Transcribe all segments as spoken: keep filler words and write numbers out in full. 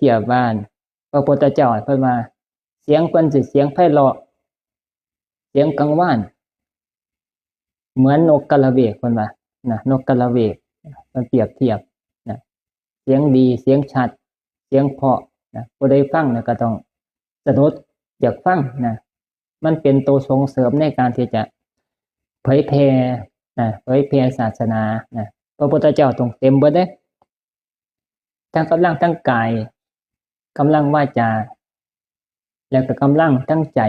เทียบว่า พระพุทธเจ้าเพิ่นว่า เสียงเพิ่นสิเสียงไพเราะ เสียงกังวาน เหมือนนกกระเวกเพิ่นว่านะ นกกระเวก มันเปรียบเทียบนะ เสียงดี เสียงชัด เสียงเพราะนะ ผู้ใดฟังนะก็ต้องสะดุดอยากฟังนะ มันเป็นตัวส่งเสริมในการที่จะเผยแผ่นะ เผยแผ่ศาสนานะ พระพุทธเจ้าต้องเต็มเบิดเด้ ทั้งกำลังทั้งกาย กำลังวาจา แล้วก็กำลังทั้งใจ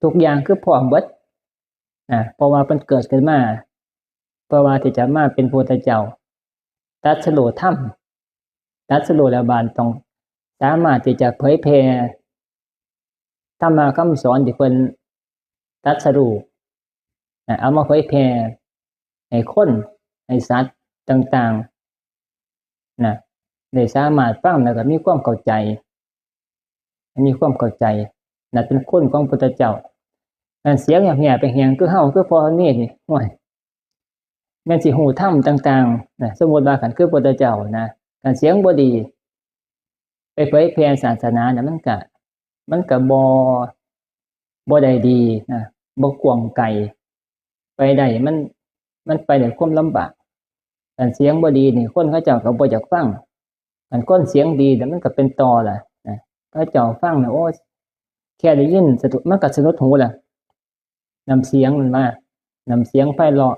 ทุกอย่างคือพร้อมเบิดนะ เพราะว่าเพิ่นเกิดขึ้นมา เพราะว่าที่จะมาเป็นพระพุทธเจ้า ตรัสรู้ธรรม ตรัสรู้แล้วบาดต้องสามารถที่จะเผยแผ่ธรรมะคำสอนที่เพิ่นตรัสรู้นะ เอามาเผยแผ่ให้คน ให้สัตว์ต่างๆนะ ได้สามารถฟังแล้วก็มีความเข้าใจ มีความเข้าใจนะ เป็นคุณของพุทธเจ้า นั่นเสียงแหบๆไปแหงคือเฮา คือพ่อนี่นี่ โอ้ย แม่นสิฮู้ธรรมต่างๆนะ สมมุติว่าคันคือพุทธเจ้านะ คันเสียงบ่ดี ไปเผยแผ่ศาสนานะ มันก็ มันก็บ่ บ่ได้ดีนะ บ่กว้างไกล ไปได้ มัน มันไปด้วยความลำบาก คันเสียงบ่ดีนี่ คนเขาเจ้าก็บ่อยากฟัง คันคนเสียงดีเนี่ย มันก็เป็นต่อล่ะนะ เขาเจ้าฟังนะ โอ้ย แค่ได้ยินสะดุด มันก็สะดุดหูล่ะ น้ำเสียงมันว่า น้ำเสียงไพเราะ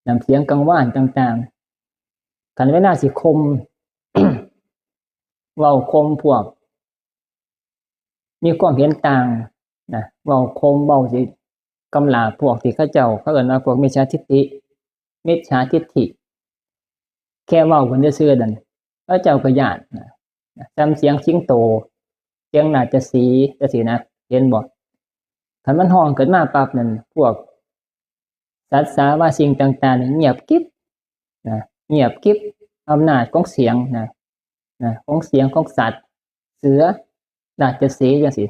น้ำเสียงกังวานต่างๆ คันเวลาสิข่ม เว้าข่มพวก มีความเห็นต่างนะ เว้าข่ม เว้าสิกำลาบพวกที่เขาเจ้า เขาเอิ้นว่าพวกมิจฉาทิฏฐิ มิจฉาทิฏฐิ แค่เว้ากันซื่อๆนั่น เขาเจ้าก็ย้านนะ จำเสียงสิงโต เสียงราชสีห์จังซี้นะ เห็นบ่ คันมันฮ้องขึ้นมาปั๊บนั่น พวกสัตว์สาว่าสิ่งต่างๆนี่เงียบกริบนะ เงียบกริบ อำนาจของเสียงนะ นะ ของเสียงของสัตว์ เสือ ราชสีห์จังซี้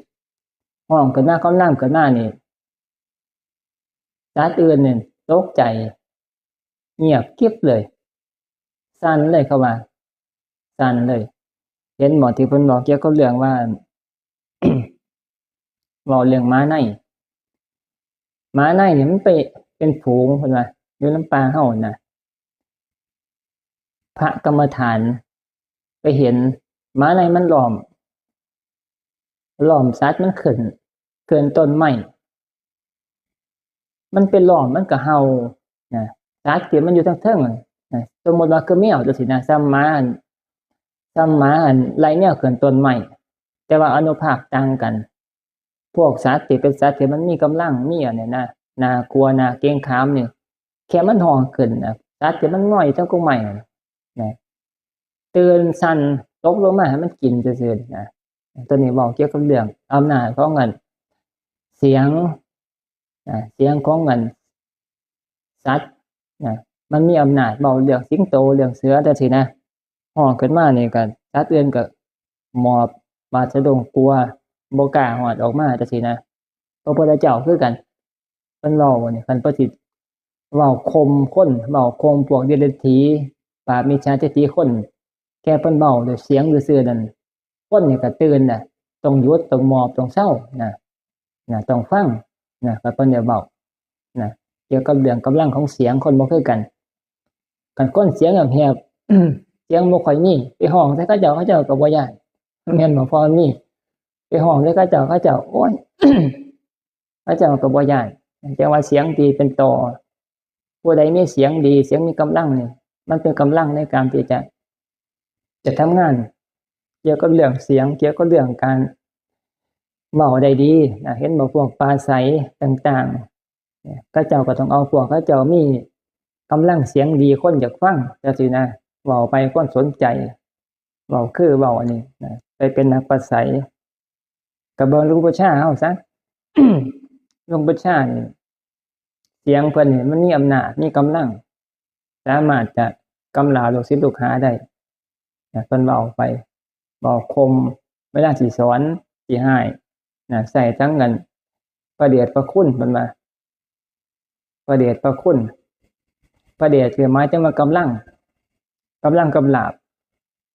ฮ้องขึ้นมา กำลังขึ้นมานี่ สัตว์อื่นนี่ตกใจ เงียบกริบเลย สั่นเลย เขาว่า สั่นเลย เห็นบ่ที่เพิ่นบอกเกี่ยวกับเรื่องว่า เว้าเรื่องหมาใน หมาในนี่มันไปเป็นฝูง เพิ่นว่า อยู่นำป่าเฮานะ พระกรรมฐานไปเห็นหมาในมันล้อม ล้อมสัตว์มันขึ้น ขึ้นต้นไม้ มันไปล้อม มันก็เห่านะ สัตว์ที่มันอยู่เทิงๆนะ สมมุติว่าคือแมวจังซี้นะ ส่ำหมาอัน ส่ำหมาอันไล่แมวขึ้นต้นไม้ แต่ว่าอานุภาพต่างกัน พวกสัตว์ที่เป็นสัตว์ที่มันมีกำลัง มีอันนี้นะ น่ากลัว น่าเกรงขามนี่ แค่มันฮ้องขึ้นนะ สัตว์ที่มันง่อยเทิงกกไม้นะ นะ ตื่นสั่น ตกลงมาให้มันกินซื่อๆนะ ตัวนี้เว้าเกี่ยวกับเรื่องอำนาจของอัน เสียงนะ เสียงของอัน สัตว์นะ มันมีอำนาจ เว้าเรื่องสิงโต เรื่องเสือจังซี้นะ ฮ้องขึ้นมานี่ก็ สัตว์อื่นก็หมอบ หวาดสะดุ้งกลัว บ่กล้าฮอดออกมาจังซี้นะ พระพุทธเจ้าคือกัน เพิ่นเว้านี่ คันเพิ่นสิเว้าข่มคน เว้าข่มพวกเดรัจฉี ปราบมิจฉาทิฏฐิคน แค่เพิ่นเว้าด้วยเสียงซื่อๆนั่น คนนี่ก็ตื่นน่ะ ต้องหยุด ต้องหมอบ ต้องเซานะ นะ ต้องฟังนะ ก็เพิ่นได้เว้านะ เกี่ยวกับเรื่องกำลังของเสียง คนบ่คือกัน คันคนเสียงแหบๆ เสียงบ่ค่อยมี ไปฮ้องใส่เขาเจ้า เขาเจ้าก็บ่ย้าน แม่นบ่ พอมี ไปฮ้องใส่เขาเจ้า เขาเจ้า โอ้ย เขาเจ้าก็บ่ย้าน จั่งว่าเสียงดีเป็นต่อ ผู้ใดมีเสียงดี เสียงมีกำลังนี่ มันเป็นกำลังในการที่จะ จะทำงาน เกี่ยวกับเรื่องเสียง เกี่ยวกับเรื่องการเว้าได้ดีนะ เห็นบ่ พวกปราศรัยต่างๆเนี่ย เขาเจ้าก็ต้องเอาพวกเขาเจ้ามีกำลังเสียงดี คนอยากฟังจังซี้นะ เว้าไปคนสนใจ เว้าคือเว้าอันนี้นะ ไปเป็นนักปราศรัย ก็เบิ่งหลวงปู่ชาเฮาซะ หลวงปู่ชานี่ เสียงเพิ่นนี่มันมีอำนาจ มีกำลัง สามารถจะกำราบลูกศิษย์ลูกหาได้นะ เพิ่นเว้าไป เว้าข่ม เวลาสิสอน สิฮ้ายนะ ใช้ทั้งอันพระเดชพระคุณ เพิ่นว่า พระเดชพระคุณ พระเดชคือหมายถึงว่ากำลัง กำลังกำราบ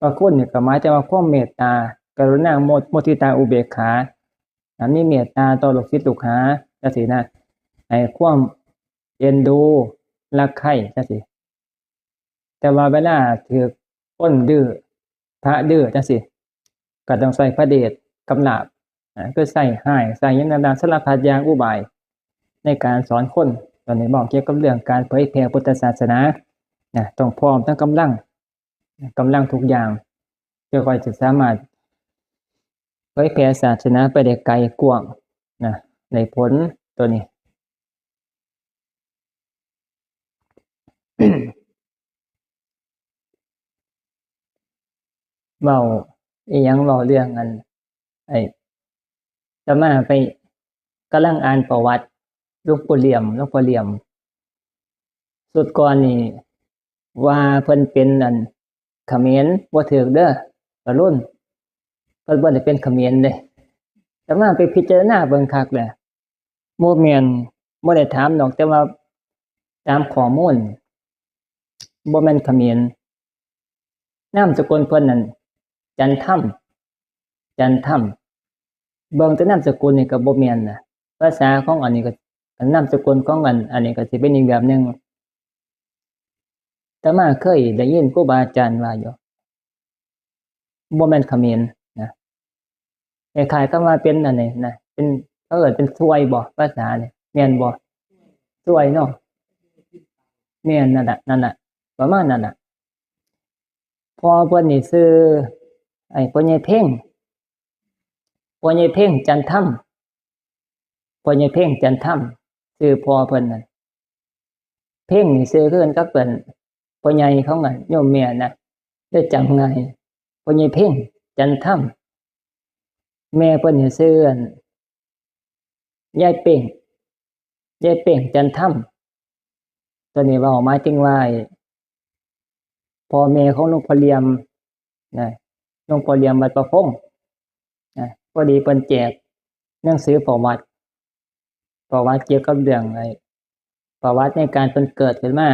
พระคุณนี่ก็หมายถึงว่าความเมตตา กรุณา มุ มุทิตา อุเบกขา อ่า มีเมตตาต่อลูกศิษย์ลูกหา จังซี้นะ ให้ความเอ็นดู รักใคร่ จังซี้ แต่ว่าเวลาถืกคนดื้อ พระดื้อ จังซี้ ก็ต้องใช้พระเดชกำราบ อ่า คือใช้ฮ้าย ใช้หยังต่างๆ สารพัดอย่างอุบาย ในการสอนคน ตอนนี้บอกเกี่ยวกับเรื่องการเผยแผ่พุทธศาสนา นะ ต้องพร้อมทั้งกำลัง กำลังทุกอย่าง เพื่อค่อยจะสามารถเผยแผ่ศาสนาไปได้ไกลกว้าง นะ ได้ผลตัวนี้ เว้าอิหยัง เว้าเรื่องอัน ไอ้ อาตมาไปกำลังอ่านประวัติหลวงปู่เหลี่ยม หลวงปู่เหลี่ยม สุดก่อนนี่ว่าเพิ่นเป็นอันเขมร บ่ถืกเด้อ ตะลุน เพิ่นบ่ได้เป็นเขมรเด้ อาตมาไปพิจารณาเบิ่งคักแล้ว บ่แม่น บ่ได้ถามดอก แต่ว่าตามข้อมูล บ่แม่นเขมร นามสกุลเพิ่นนั่น จันทำ จันทำ เบิ่งแต่นามสกุลนี่ก็บ่แม่นนะ ภาษาของอันนี้ก็ นามสกุลของอัน อันนี้ก็สิเป็นอีกแบบหนึ่ง อาตมาเคยได้ยินครูบาอาจารย์ว่าอยู่ บ่แม่นเขมรนะ คล้ายๆ คำว่าเป็นอันนี้นะ เป็น เขาเอิ้นเป็นซวยบ่ ภาษานี่ แม่นบ่ ซวยเนาะ แม่น นั่นน่ะ นั่นน่ะ ประมาณนั้นน่ะ พ่อเพิ่นนี่ชื่อ ไอ้ พ่อใหญ่เพ็ง พ่อใหญ่เพ็ง จันทำ พ่อใหญ่เพ็ง จันทำ ชื่อพ่อเพิ่นนั่น เพ็งนี่ชื่อคือกันกับเพิ่น พ่อใหญ่ของอันโยมแม่นะ ได้จำง่าย พ่อใหญ่เพ็ง จันทำ แม่เพิ่นนี่ชื่ออัน ยายเป้ง ยายเป้ง จันทำ ตัวนี้เว้าหมายถึงว่า พ่อแม่ของหลวงพ่อเหลี่ยมนะ หลวงพ่อเหลี่ยมวัดประพงษ์นะ พอดีเพิ่นแจกหนังสือประวัติ ประวัติเกี่ยวกับเรื่องไอ้ ประวัติในการเพิ่นเกิดขึ้นมา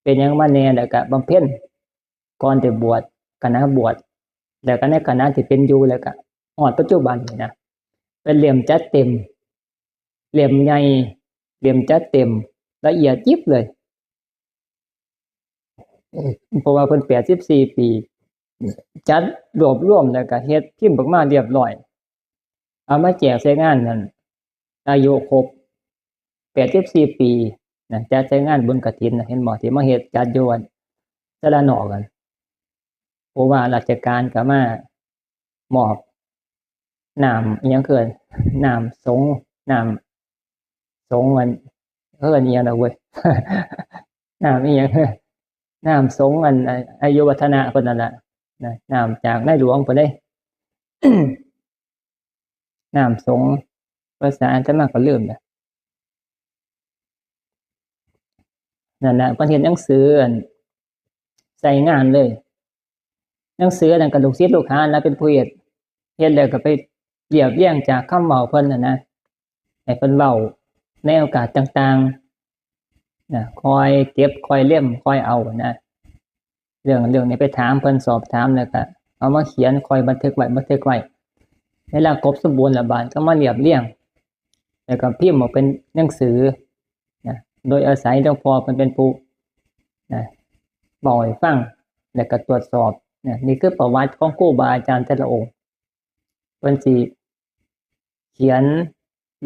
เป็นหยังมาแหน่ แล้วก็บำเพ็ญ ก่อนจะบวช ขณะบวช แล้วก็ในขณะที่เป็นอยู่ แล้วก็ฮอดปัจจุบันนี่นะ เป็นเล่มจัดเต็ม เล่มใหญ่ เล่มจัดเต็ม ละเอียดยิบเลย เพราะว่าเพิ่นแปดสิบสี่ปี จัดรวบรวมแล้วก็เฮ็ดพิมพ์ออกมาเรียบร้อย เอามาแจกใส่งานนั่น อายุครบแปดสิบสี่ปีนะ จัดใส่งานบุญกฐินนะ เห็นบ่ ที่มาเฮ็ดจัดอยู่วัดสระนอกกัน ผู้ว่าราชการก็มามอบน้ำ อิหยังคือน้ำสงฆ์ น้ำสงฆ์ มันเอิ้นอิหยังนะเว้ย น้ำอิหยัง น้ำสงฆ์อัน อายุวัฒนะเพิ่นนั่นล่ะนะ น้ำจากในหลวงเพิ่นเด้ น้ำสงฆ์ ภาษาอาตมาก็ลืมแล้ว นั่นน่ะ เพิ่นเฮ็ดหนังสืออัน ใส่งานเลย หนังสือนั่นก็ลูกศิษย์ลูกหานะเป็นผู้เฮ็ด เฮ็ดแล้วก็ไปเรียบเรียงจากคำเว้าเพิ่นน่ะนะ ให้เพิ่นเว้าในโอกาสต่างๆ นะ คอยเก็บ คอยเล่ม คอยเอานะ เรื่อง เรื่องนี้ไปถามเพิ่น สอบถามแล้วก็เอามาเขียน คอยบันทึกไว้ บันทึกไว้ เวลาครบสมบูรณ์แล้วบาดก็มาเรียบเรียง แล้วก็พิมพ์ออกเป็นหนังสือนะ โดยอาศัยหลวงพ่อเพิ่นเป็นผู้นะ บอกให้ฟัง แล้วก็ตรวจสอบนะ นี่คือประวัติของครูบาอาจารย์แต่ละองค์ เพิ่นสิเขียน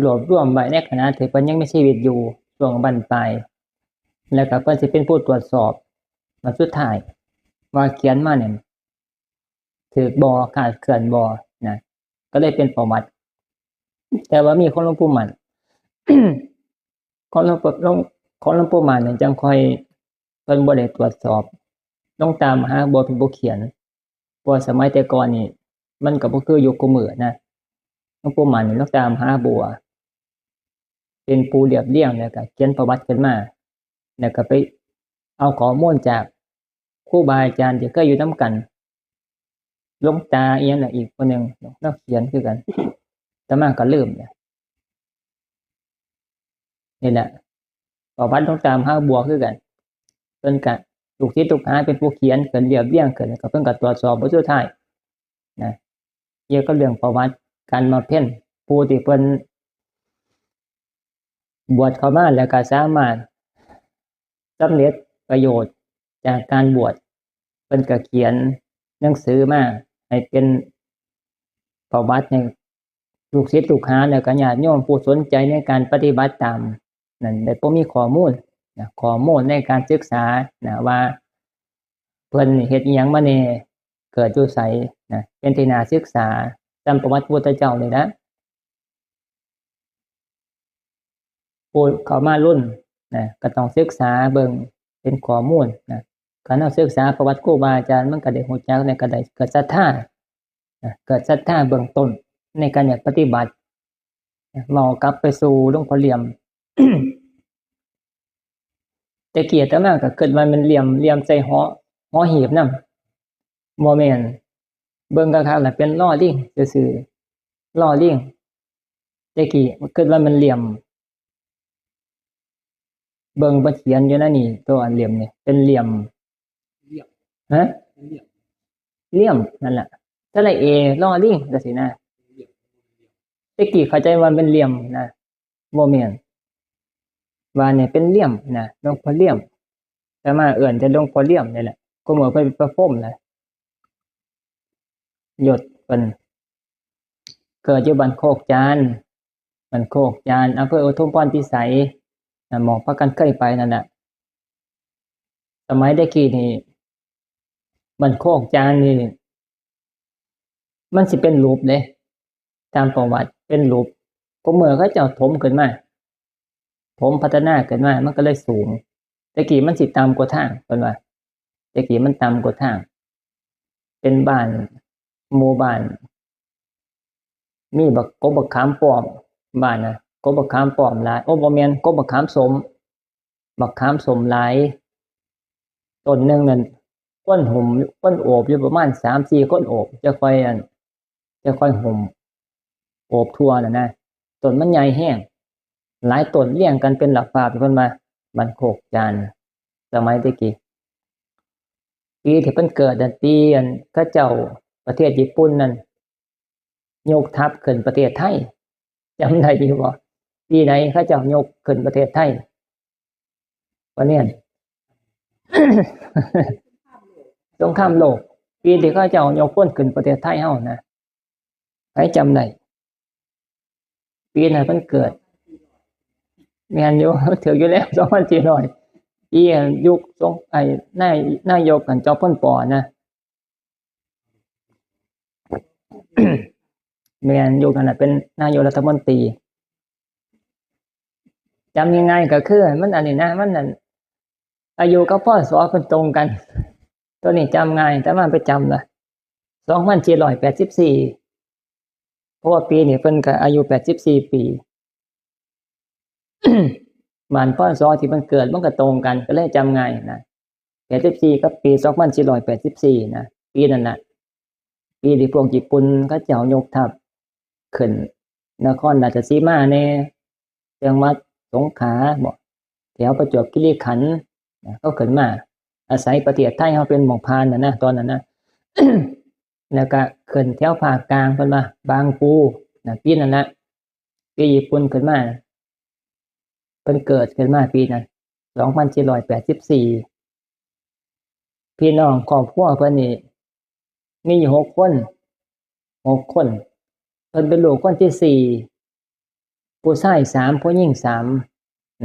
รวบรวมไว้ในขณะที่เพิ่นยังมีชีวิตอยู่ ช่วงบั้นปลาย แล้วก็เพิ่นสิเป็นผู้ตรวจสอบมาสุดท้าย ว่าเขียนมาเนี่ย ถืกบ่ คลาดเคลื่อนบ่นะ ก็เลยเป็นประวัติ แต่ว่ามีของหลวงปู่มั่น ของหลวงปู่ หลวง ของหลวงปู่มั่นเนี่ยจังค่อย เพิ่นบ่ได้ตรวจสอบ หลวงตามหาบัวเพิ่นบ่เขียน เพราะว่าสมัยแต่ก่อนนี่ มันก็บ่คือยุคคุมื้อนะ หลวงปู่มั่นนี่ หลวงตามหาบัว เป็นผู้เรียบเรียงแล้วก็เขียนประวัติขึ้นมา แล้วก็ไปเอาข้อมูลจากครูบาอาจารย์ที่เคยอยู่นำกัน หลวงตาอิหยังน่ะอีกคนหนึ่ง ลาวเขียนคือกัน อาตมาก็ลืมนะ นี่แหละ ประวัติหลวงตามหาบัวคือกัน เพิ่นก็ ลูกศิษย์ลูกหาเป็นผู้เขียนขึ้น เรียบเรียงขึ้น แล้วก็เพิ่นก็ตรวจสอบ บทสุดท้ายนะ เกี่ยวกับเรื่องประวัติการบำเพ็ญ ผู้ที่เพิ่นบวชเข้ามาแล้วก็สามารถสำเร็จประโยชน์จากการบวช เพิ่นก็เขียนหนังสือมาให้เป็นประวัติให้ลูกศิษย์ลูกหา แล้วก็ญาติโยมผู้สนใจในการปฏิบัติตาม นั่นได้พอมีข้อมูลนะ ข้อมูลในการศึกษานะ ว่าเพิ่นเฮ็ดอิหยังมาแน่ เกิดอยู่ไสนะ เป็นที่น่าศึกษา ตามประวัติพุทธเจ้านี่แหละ ผู้เข้ามารุ่นนะ ก็ต้องศึกษาเบิ่งเป็นข้อมูลนะ คันเราศึกษาประวัติครูบาอาจารย์ มันก็ได้รู้จัก แล้วก็ได้เกิดศรัทธานะ เกิดศรัทธาเบื้องต้นในการอยากปฏิบัตินะ เว้ากลับไปสู่หลวงพ่อเหลี่ยม แต่กี้อาตมาก็คิดว่ามันเหลี่ยม เหลี่ยมใส่หอ หอหีบนำ บ่แม่น เบิ่งคักๆ แล้วเป็นลอลิงซื่อๆ ลอลิง แต่กี้คิดว่ามันเหลี่ยม เบิ่งเพิ่นเขียนอยู่ในนี่ ตัวอันเหลี่ยมนี่ เป็นเหลี่ยม ฮะ เหลี่ยม นั่นแหละ สระเอ ลอลิง จังซี้นะ แต่กี้เข้าใจว่าเป็นเหลี่ยมนะ บ่แม่น ว่าเนี่ยเป็นเหลี่ยมนะ หลวงพ่อเหลี่ยม อาตมาเอิ้นแต่หลวงพ่อเหลี่ยมนี่แหละ ก็เหมือนเพิ่นเป็นพระพรหมนะ ยศเพิ่น เกิดอยู่บ้านโคกจาน บ้านโคกจาน อำเภออุทุมพรพิสัยนะ หม่องพากันเคยไปนั่นน่ะ สมัยแต่กี้นี่ บ้านโคกจานนี่ มันสิเป็นหลุมเด้ ตามประวัติเป็นหลุม ก็เมื่อเขาเจ้าถมขึ้นมา ถมพัฒนาขึ้นมา มันก็เลยสูง แต่กี้มันสิต่ำกว่าทาง เพิ่นว่า แต่กี้มันต่ำกว่าทาง เป็นบ้าน หมู่บ้าน มีบักกบบักขามป้อม บ้านนะ กบบักขามป้อมหลาย โอ้ บ่แม่น กบบักขามส้ม บักขามส้มหลาย ต้นหนึ่งนั่น คนห่ม คนโอบอยู่ประมาณสามสี่คนโอบ จะค่อยอัน จะค่อยห่ม โอบทั่วน่ะนะ ต้นมันใหญ่แฮง หลายต้นเรียงกันเป็นระนาบ เพิ่นว่า บ้านโคกจาน สมัยแต่กี้ ปีที่เพิ่นเกิดนั่น ปีอันเขาเจ้าประเทศญี่ปุ่นนั่น ยกทัพขึ้นประเทศไทย จำได้อยู่บ่ ปีไหนเขาเจ้ายกขึ้นประเทศไทย บ่แม่น สงครามโลก ปีที่เขาเจ้ายกพลขึ้นประเทศไทยเฮานะ ใครจำได้ ปีนั้นเพิ่นเกิด แม่นอยู่ ถืกอยู่แล้ว สองพันสี่ร้อย ปียุคสง ไอ้ นาย นายกอันจอมพล ป. นะ แม่น ยุคนั้นน่ะเป็นนายกรัฐมนตรี จำง่ายๆ ก็คือมันอันนี้นะ มันนั่น อายุกับ พ.ศ. เพิ่นตรงกัน ตัวนี้จำง่าย แต่ว่าไปจำละ สองพันสี่ร้อยแปดสิบสี่ เพราะว่าปีนี้เพิ่นก็อายุแปดสิบสี่ปี บ้าน พ.ศ. ที่เพิ่นเกิดมันก็ตรงกัน ก็เลยจำง่ายนะ แปดสิบสี่ กับปี สองพันสี่ร้อยแปดสิบสี่ นะ ปีนั้นน่ะ ปีที่พวกญี่ปุ่นเขาเจ้ายกทัพขึ้นนครราชสีมาแน่ จังหวัดสงขลาบ่ แถวประจวบคีรีขันธ์นะ เขาขึ้นมาอาศัยประเทศไทยเฮาเป็นหม่องผ่านน่ะนะ ตอนนั้นนะ แล้วก็ขึ้นแถวภาคกลาง เพิ่นว่าบางปูนะ ปีนั้นนะ ปีญี่ปุ่นขึ้นมา เพิ่นเกิดขึ้นมาปีนั้น สองพันสี่ร้อยแปดสิบสี่ พี่น้องครอบครัวเพิ่นนี่มีอยู่หกคน หกคน เพิ่นเป็นลูกคนที่สี่ ผู้ชายสาม ผู้หญิงสาม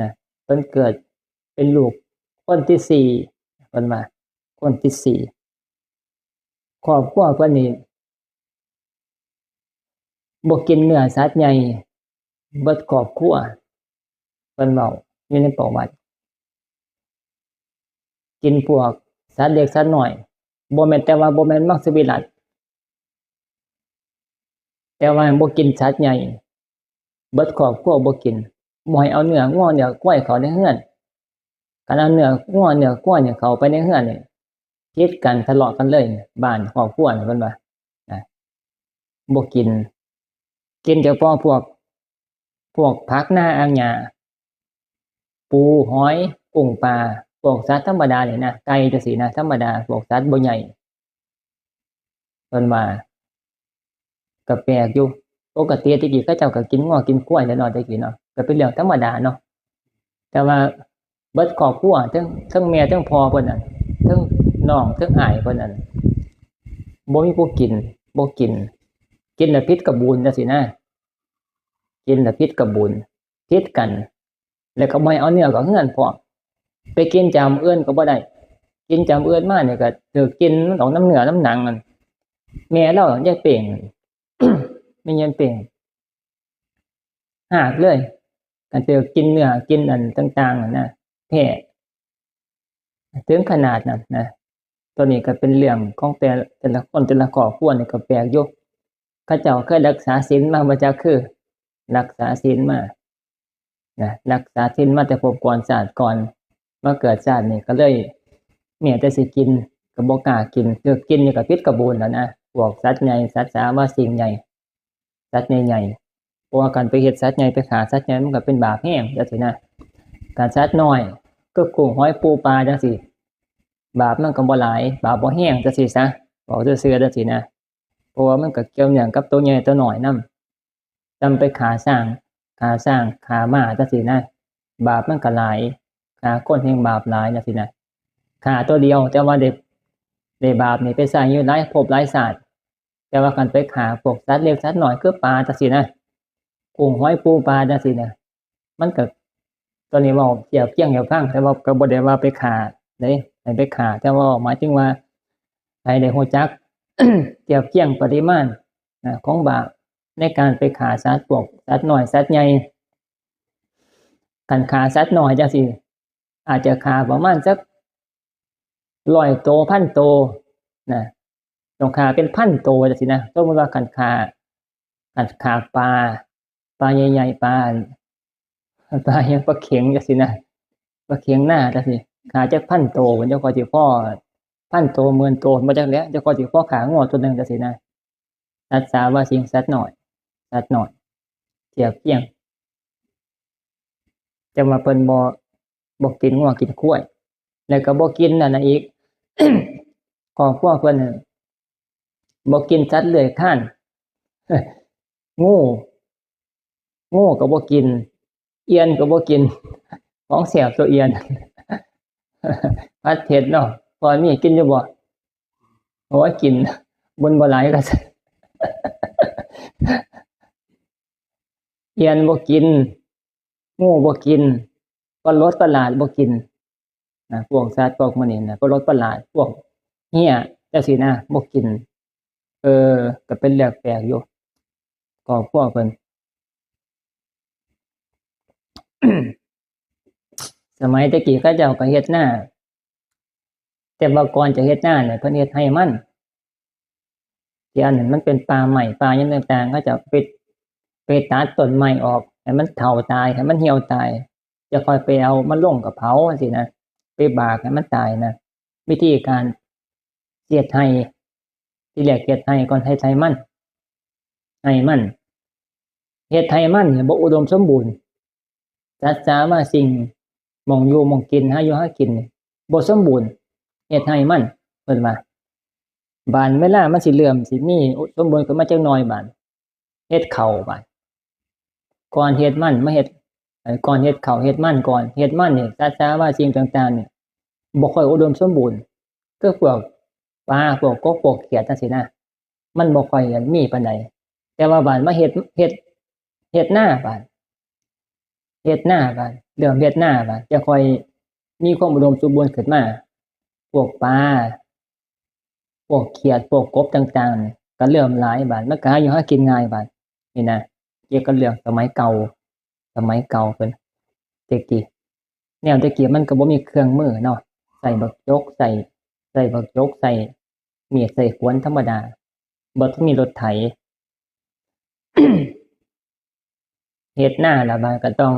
นะ เพิ่นเกิดเป็นลูกคนที่สี่ เพิ่นว่า คนที่สี่ ครอบครัวเพิ่นนี่บ่กินเนื้อสัตว์ใหญ่ เบิดครอบครัว เพิ่นเว้าอยู่ในประวัติ กินพวกสัตว์เล็กสัตว์น้อย บ่แม่น แต่ว่าบ่แม่นมังสวิรัติ แต่ว่าบ่กินสัตว์ใหญ่ เบิดครอบครัวบ่กิน บ่ให้เอาเนื้องัวเนื้อควายเข้าในเฮือน คันเอาเนื้องัวเนื้อควายเนี่ยเข้าไปในเฮือนนี่ ผิดกัน ทะเลาะกันเลย บ้านครอบครัวนี่ เพิ่นว่านะ บ่กิน กินเฉพาะพวก พวกผักนาอ่างหญ้า ปู หอย กุ้ง ปลา พวกสัตว์ธรรมดานี่นะ ไก่จั่งซี้นะ ธรรมดา พวกสัตว์บ่ใหญ่ เพิ่นว่า ก็แปลกอยู่ ปกติแต่กี้เขาเจ้าก็กินงัวกินควายแหละเนาะ แต่กี้เนาะ ก็เป็นเรื่องธรรมดาเนาะ แต่ว่าเบิดครอบครัว ทั้ง ทั้งแม่ทั้งพ่อเพิ่นนั่น ทั้งน้องทั้งอ้ายเพิ่นนั่น บ่มีผู้กิน บ่กิน กินแล้วผิดกระบุญจั่งซี้นะ กินแล้วผิดกระบุญ ผิดกัน แล้วก็บ่ให้เอาเนื้อเข้าเฮือนพร้อม ไปกินจามอื่นก็บ่ได้ กินจามอื่นมานี่ก็ถืกกินมันออกนำเนื้อนำหนังนั่น แม่ลาวยายเป้ง แม่ยายเป้ง ฮากเลย คันถืกกินเนื้อกินอันต่างๆนั่นนะ แพ้ ถึงขนาดนั้นนะ ตัวนี้ก็เป็นเรื่องของแต่ แต่ละคน แต่ละครอบครัวนี่ก็แปลกอยู่ เขาเจ้าเคยรักษาศีลมาบ่จักคือ รักษาศีลมา นะ รักษาศีลมาแต่ภพก่อนชาติก่อน มาเกิดชาตินี้ก็เลย แม้แต่สิกินก็บ่กล้ากิน ถืกกินนี่ก็ผิดกระบุญแล้วนะ พวกสัตว์ใหญ่ สัตว์สาว่าสิ่งใหญ่ สัตว์ใหญ่ๆ เพราะว่าคันไปเฮ็ดสัตว์ใหญ่ ไปฆ่าสัตว์ใหญ่ มันก็เป็นบาปแฮงจั่งซี้นะ คันสัตว์น้อย คือกุ้งหอยปูปลาจั่งซี้ บาปมันก็บ่หลาย บาปบ่แฮงจั่งซี้ซะ เว้าซื่อๆจั่งซี้นะ เพราะว่ามันก็เกี่ยวเนื่องกับตัวใหญ่ตัวน้อยนำ นำไปฆ่าช้าง ฆ่าช้าง ฆ่าม้าจั่งซี้นะ บาปมันก็หลาย ฆ่าคนแฮ่งบาปหลายจั่งซี้นะ ฆ่าตัวเดียว แต่ว่าได้ ได้บาปนี่ไปใช้อยู่หลายภพหลายชาติ แต่ว่าคันไปฆ่าพวกสัตว์เล็กสัตว์น้อยคือปลาจั่งซี้นะ กุ้งหอยปูปลาจั่งซี้นะ มันก็ ตัวนี้เว้าเทียบเคียงให้ฟัง แต่ว่าก็บ่ได้ว่าไปฆ่าเด้ ให้ไปฆ่า แต่ว่าหมายถึงว่าให้ได้รู้จัก เทียบเคียงปริมาณนะ ของบาปในการไปฆ่าสัตว์ พวกสัตว์น้อยสัตว์ใหญ่ คันฆ่าสัตว์น้อยจั่งซี้ อาจจะฆ่าประมาณสักร้อยโต พันโตนะ ต้องฆ่าเป็นพันโตจั่งซี้นะ สมมุติว่าคันฆ่า คันฆ่าปลา ปลาใหญ่ๆ ปลา ปลาหยัง ปลาเข็งจั่งซี้นะ ปลาเข็งนาจั่งซี้ ฆ่าจักพันโต มันจั่งค่อยสิพอ พันโต หมื่นโต บ่จักแหละ จั่งค่อยสิพอฆ่างัวตัวหนึ่งจั่งซี้นะ สัตว์สาว่าสิ่ง สัตว์น้อย สัตว์น้อย เทียบเคียง แต่ว่าเพิ่นบ่ บ่กินงัวกินควาย แล้วก็บ่กินนั่นน่ะอีก ครอบครัวเพิ่นน่ะบ่กินสัตว์เลื้อยคลาน งู งูก็บ่กิน เอียนก็บ่กิน ของแซ่บตัวเอียน ผัดเผ็ดเนาะ พ่อมีกินอยู่บ่ โอ้ย กิน บุญบ่หลายก็ เอียนบ่กิน งูบ่กิน ปลาหลดปลาหลาดบ่กินนะ พวกสัตว์พวกหมู่นี้นะ ปลาหลดปลาหลาด พวกเฮี้ยจั่งซี้นะ บ่กิน เออ ก็เป็นเรื่องแปลกอยู่ ครอบครัวเพิ่น สมัยแต่กี้เขาเจ้าก็เฮ็ดนา แต่ว่าก่อนจะเฮ็ดนาเนี่ย เพิ่นเฮ็ดไฮ่มัน ที่อันนั้นมันเป็นป่าไม้ ป่าหยังต่างๆ เขาเจ้าไป ไปตัดต้นไม้ออก ให้มันเฒ่าตาย ให้มันเหี่ยวตาย จะค่อยไปเอามาลงกับเผาจั่งซี้นะ ไปบากให้มันตายนะ วิธีการเฮ็ดไฮ่ ที่แรกเฮ็ดไฮ่ก่อน เฮ็ดไฮ่มัน ไฮ่มัน เฮ็ดไฮ่มันเนี่ยบ่อุดมสมบูรณ์ สัตว์สาว่าสิ่ง หม่องอยู่หม่องกิน หาอยู่หากินเนี่ยบ่สมบูรณ์ เฮ็ดไฮ่มัน เพิ่นว่า บาดเวลามันสิเริ่มสิมีสมบูรณ์ขึ้นมาจักหน่อย บาดเฮ็ดข้าว บาด ก่อนเฮ็ดมันมาเฮ็ด เอ่อ ก่อนเฮ็ดข้าวเฮ็ดมันก่อน เฮ็ดมันเนี่ย สัตว์สาว่าสิ่งต่างๆ เนี่ย บ่ค่อยอุดมสมบูรณ์ คือพวกปลา พวกกบ พวกเขียดจั่งซี้นะ มันบ่ค่อยมีปานใด แต่ว่าบาดมาเฮ็ด เฮ็ด เฮ็ดนา บาด เฮ็ดนา บาด เริ่มเฮ็ดนา บาด จะค่อยมีความอุดมสมบูรณ์ขึ้นมา พวกปลา พวกเขียด พวกกบต่างๆ นี่ก็เริ่มหลาย บาด มันก็หาอยู่หากินง่าย บาด นี่นะ เกี่ยวกับเรื่องสมัยเก่า สมัยเก่าเพิ่น แต่กี้ แนวแต่กี้มันก็บ่มีเครื่องมือเนาะ ใช้บักจก ใช้ ใช้บักจก ใช้มีด ใช้ขวานธรรมดา บ่ทันมีรถไถ เฮ็ดนาแล้วบาดก็ต้อง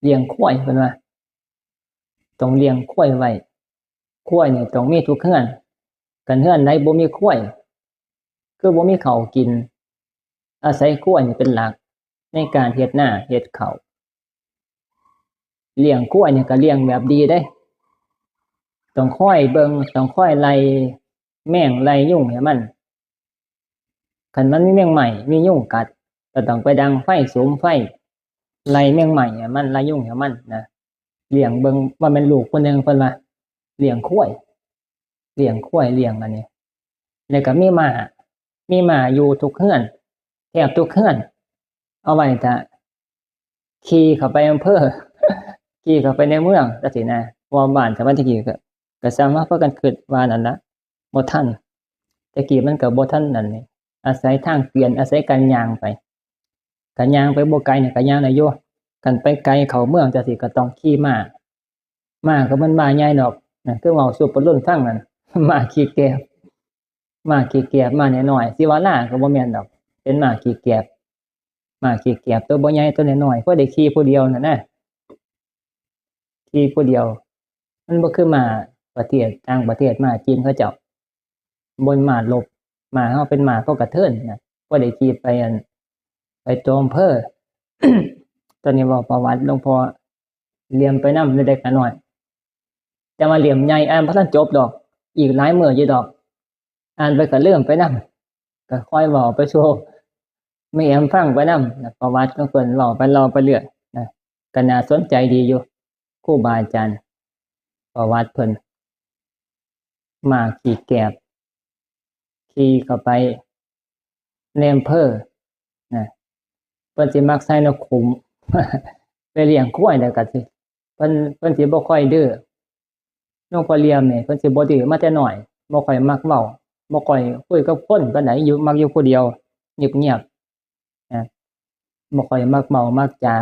เลี้ยงควาย เพิ่นว่า ต้องเลี้ยงควายไว้ ควายนี่ต้องมีทุกเฮือน คันเฮือนใดบ่มีควาย คือบ่มีข้าวกิน อาศัยควายนี่เป็นหลักในการเฮ็ดนาเฮ็ดข้าว เลี้ยงควายนี่ก็เลี้ยงแบบดีเด้ ต้องคอยเบิ่ง ต้องคอยไล่แมงไล่ยุงให้มัน คันมันมีแมงไม้มียุงกัด ก็ต้องไปดังไฟ สุมไฟ ไล่แมงไม้ให้มัน ไล่ยุงให้มันนะ เลี้ยงเบิ่ง ว่าแม่นลูกผู้หนึ่ง เพิ่นว่าเลี้ยงควาย เลี้ยงควาย เลี้ยงอันนี้ แล้วก็มีม้า มีม้าอยู่ทุกเฮือน แทบทุกเฮือน เอาไว้ถ้าขี่เข้าไปอำเภอ ขี่เข้าไปในเมืองจังซี้นะ เพราะว่าบ้านสมัยตะกี้ก็ ก็ส่ำว่าพากันคิดว่านั่นละ บ่ทัน แต่กี้มันก็บ่ทันนั่นนี่ อาศัยทางเปลี่ยน อาศัยการย่างไป ก็ย่างไปบ่ไกลนี่ก็ย่างได้อยู่ คันไปไกลเข้าเมืองจังซี้ก็ต้องขี่ม้า ม้าก็มันม้าใหญ่ดอกนะ คือเว้าสู่ปะลุนฟังนั่น ม้าขี้แกบ ม้าขี้แกบ ม้าน้อยๆ สิว่าลาก็บ่แม่นดอก เป็นม้าขี้แกบ ม้าขี้แกบตัวบ่ใหญ่ ตัวน้อยๆ พอได้ขี่ผู้เดียวนั่นนะ ขี่ผู้เดียว มันบ่คือม้าประเทศต่างประเทศ ม้าจีนเขาเจ้า บ่นม้ารบ ม้าเฮาเป็นม้าพกกระเทินนะ พอได้ขี่ไปอัน ไปตัวอำเภอ ตอนนี้เว้าประวัติหลวงพ่อเหลี่ยมไปนำเล็กๆน้อยๆ แต่ว่าเหลี่ยมใหญ่อ่านบ่ทันจบดอก อีกหลายมื้ออยู่ดอก อ่านไปก็ลืมไปนำ ก็ค่อยเว้าไปสู่แม่แอมฟังไปนำนะ ประวัติของเพิ่น เว้าไปเล่าไปเรื่อยนะ ก็น่าสนใจดีอยู่ ครูบาอาจารย์ ประวัติเพิ่น ม้าขี้แกบ ขี่เข้าไปในอำเภอนะ เพิ่นสิมักใส่นกขุม ไปเลี้ยงควายแล้วก็สิ เพิ่น เพิ่นสิบ่ค่อยดื้อ หลวงพ่อเหลี่ยมนี่เพิ่นสิบ่ดื้อมาแต่น้อย บ่ค่อยมักเว้า บ่ค่อยคุยกับคนปานใด อยู่ มักอยู่ผู้เดียว เงียบๆนะ บ่ค่อยมักเว้ามักจา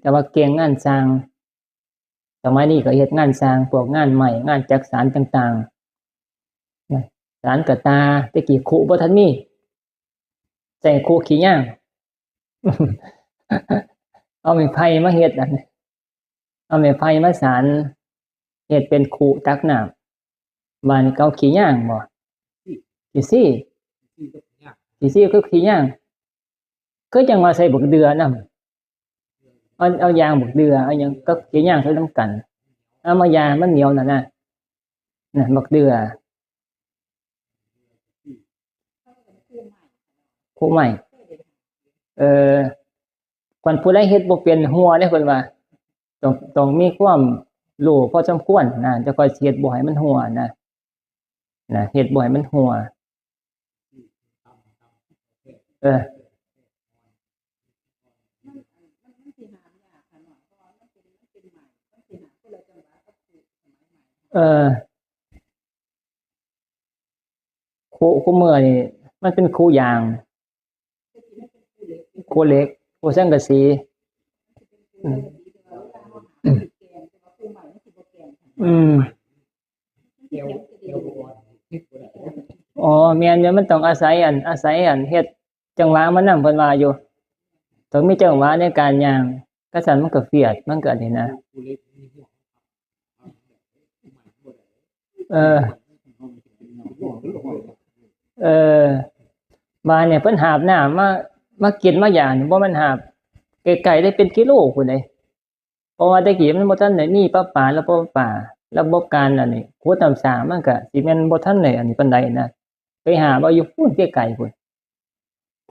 แต่ว่าเก่งงานช่าง สมัยนี้ก็เฮ็ดงานช่าง พวกงานไม้ งานจักสานต่างๆนะ สานกะต่า แต่กี้คุบ่ทันมี ใช้คุขี้ยาง เอาไม้ไผ่มาเฮ็ดอัน เอาไม้ไผ่มาสาน เฮ็ดเป็นคุตักน้ำ บาดนี้ก็เอาขี้ยางบ่ ขี้ซี้ ขี้ซี้คือขี้ยาง คือจั่งว่าใส่บักเดื่อนำ เอา เอายางบักเดื่อ เอาหยังกับขี้ยางใส่นำกัน เอามายามันเหนียวนั่นนะ น่ะ บักเดื่อ คุไม้ เอ่อ คันผู้ใดเฮ็ดบ่เป็นหัวเด้เพิ่นว่า ต้อง ต้องมีความรู้พอสมควรนะ จั่งค่อยสิเฮ็ดบ่ให้มันหัวนะ นะ เฮ็ดบ่ให้มันหัว เออ เออ คุ คุมื้อนี่มันเป็นคุยาง คุเหล็ก คุสังกะสี อืม อืม อ๋อ แม่นอยู่ มันต้องอาศัยอัน อาศัยอันเฮ็ดจังหวะมันนำ เพิ่นว่าอยู่ ต้องมีจังหวะในการย่าง คันซั้นมันก็เฟียด มันก็อันนี้นะ เออ เออ บาดนี้เพิ่นหาบน้ำมา มากินมายานี่ บ่แม่นหาบไกลๆ ได้เป็นกิโลพุ้นเด้ เพราะว่าแต่กี้มันบ่ทันได้มีประปา ระบบประปา ระบบการอันนี้ ขุดน้ำสร้างมันก็สิแม่นบ่ทันได้อันนี้ปานใดนะ ไปหาบเอาอยู่พุ้นไกลๆพุ้น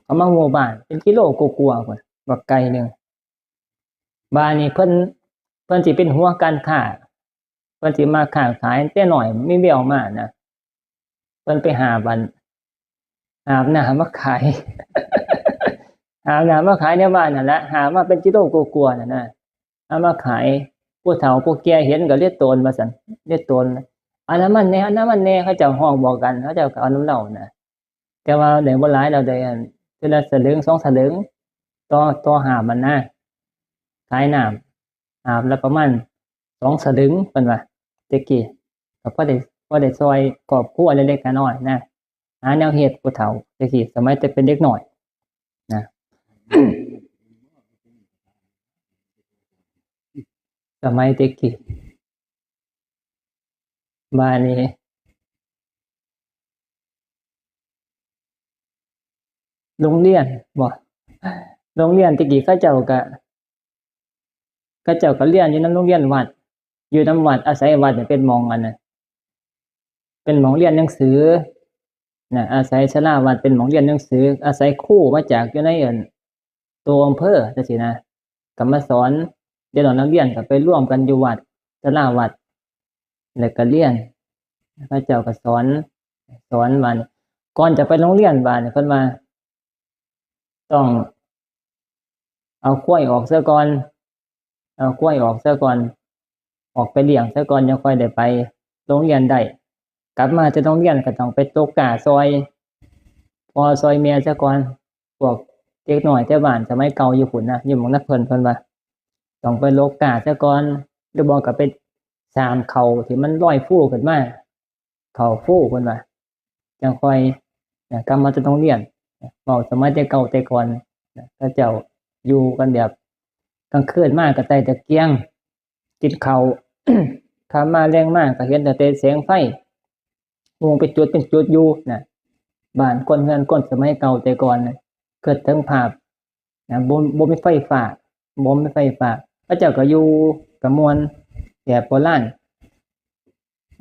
เอามาหมู่บ้านเป็นกิโลกว่าๆพุ้น บักไกลหนึ่ง บาดนี้เพิ่น เพิ่นสิเป็นหัวการค้า เพิ่นสิมาค้าขายแต่น้อย มีแววมานะ เพิ่นไปหาบอัน หาบน้ำมาขาย หาบน้ำมาขายในบ้านนั่นละ หาบมาเป็นกิโลกว่าๆนั่นนะ เอามาขาย ผู้เฒ่าผู้แก่เห็นก็เลียตนว่าซั่น เลียตน เอาน้ำมันแหน่ เอาน้ำมันแหน่ เขาเจ้าฮ้องบอกกัน เขาเจ้าก็เอานำเลานะ แต่ว่าได้บ่หลายดอก ได้อัน เทื่อละสลึง สองสลึง ต่อ ต่อหาบหั้นนะ ขายน้ำ หาบละประมาณสองสลึง เพิ่นว่า แต่กี้ ก็พอได้ พอได้ซ่อยครอบครัวเล็กๆน้อยๆนะ หาแนวเฮ็ด ผู้เฒ่าแต่กี้ สมัยแต่เป็นเด็กน้อยนะ สมัยแต่กี้ บาดนี้ โรงเรียนบ่ โรงเรียนแต่กี้เขาเจ้าก็ เขาเจ้าก็เรียนอยู่นำโรงเรียนวัด อยู่นำวัด อาศัยวัดเนี่ยเป็นหม่องอันน่ะ เป็นหม่องเรียนหนังสือ นะ อาศัยศาลาวัดเป็นหม่องเรียนหนังสือ อาศัยครูมาจากอยู่ในอันตัวอำเภอจังซี้นะ ก็มาสอน เด็กน้อยนักเรียนก็ไปรวมกันอยู่วัด ศาลาวัด แล้วก็เรียน พระเจ้าก็สอน สอนว่านี่ ก่อนจะไปโรงเรียน ว่านี่ เพิ่นว่า ต้องเอาควายออกซะก่อน เอาควายออกซะก่อน ออกไปเลี้ยงซะก่อน ยังค่อยได้ไปโรงเรียนได้ กลับมาจากโรงเรียนก็ต้องไปตกกล้าซอยพ่อซอยแม่ซะก่อน พวกเด็กน้อยแถวบ้านสมัยเก่าอยู่พุ้นนะ อยู่หม่องนาเพิ่น เพิ่นว่า ต้องไปตกกล้าซะก่อน หรือบ่ก็ไปสามเข่าที่มันลอยฟูขึ้นมา เข่าฟูเพิ่นว่า จั่งค่อย นะ กลับมาจากโรงเรียน เว้าสมัยแต่เก่าแต่ก่อน นะ เขาเจ้าอยู่กันแบบ กลางคืนมาก็ไต่ตะเกียง กินข้าว ค่ำมาแลงมาก็เห็นตั้งแต่แสงไฟ วงเป็นจุดเป็นจุดอยู่นะ บ้านคนเฮือนคนสมัยเก่าแต่ก่อนนะ คิดถึงภาพนะ บ่ บ่มีไฟฟ้า บ่มีไฟฟ้า เขาเจ้าก็อยู่ก็ม่วนแบบโบราณ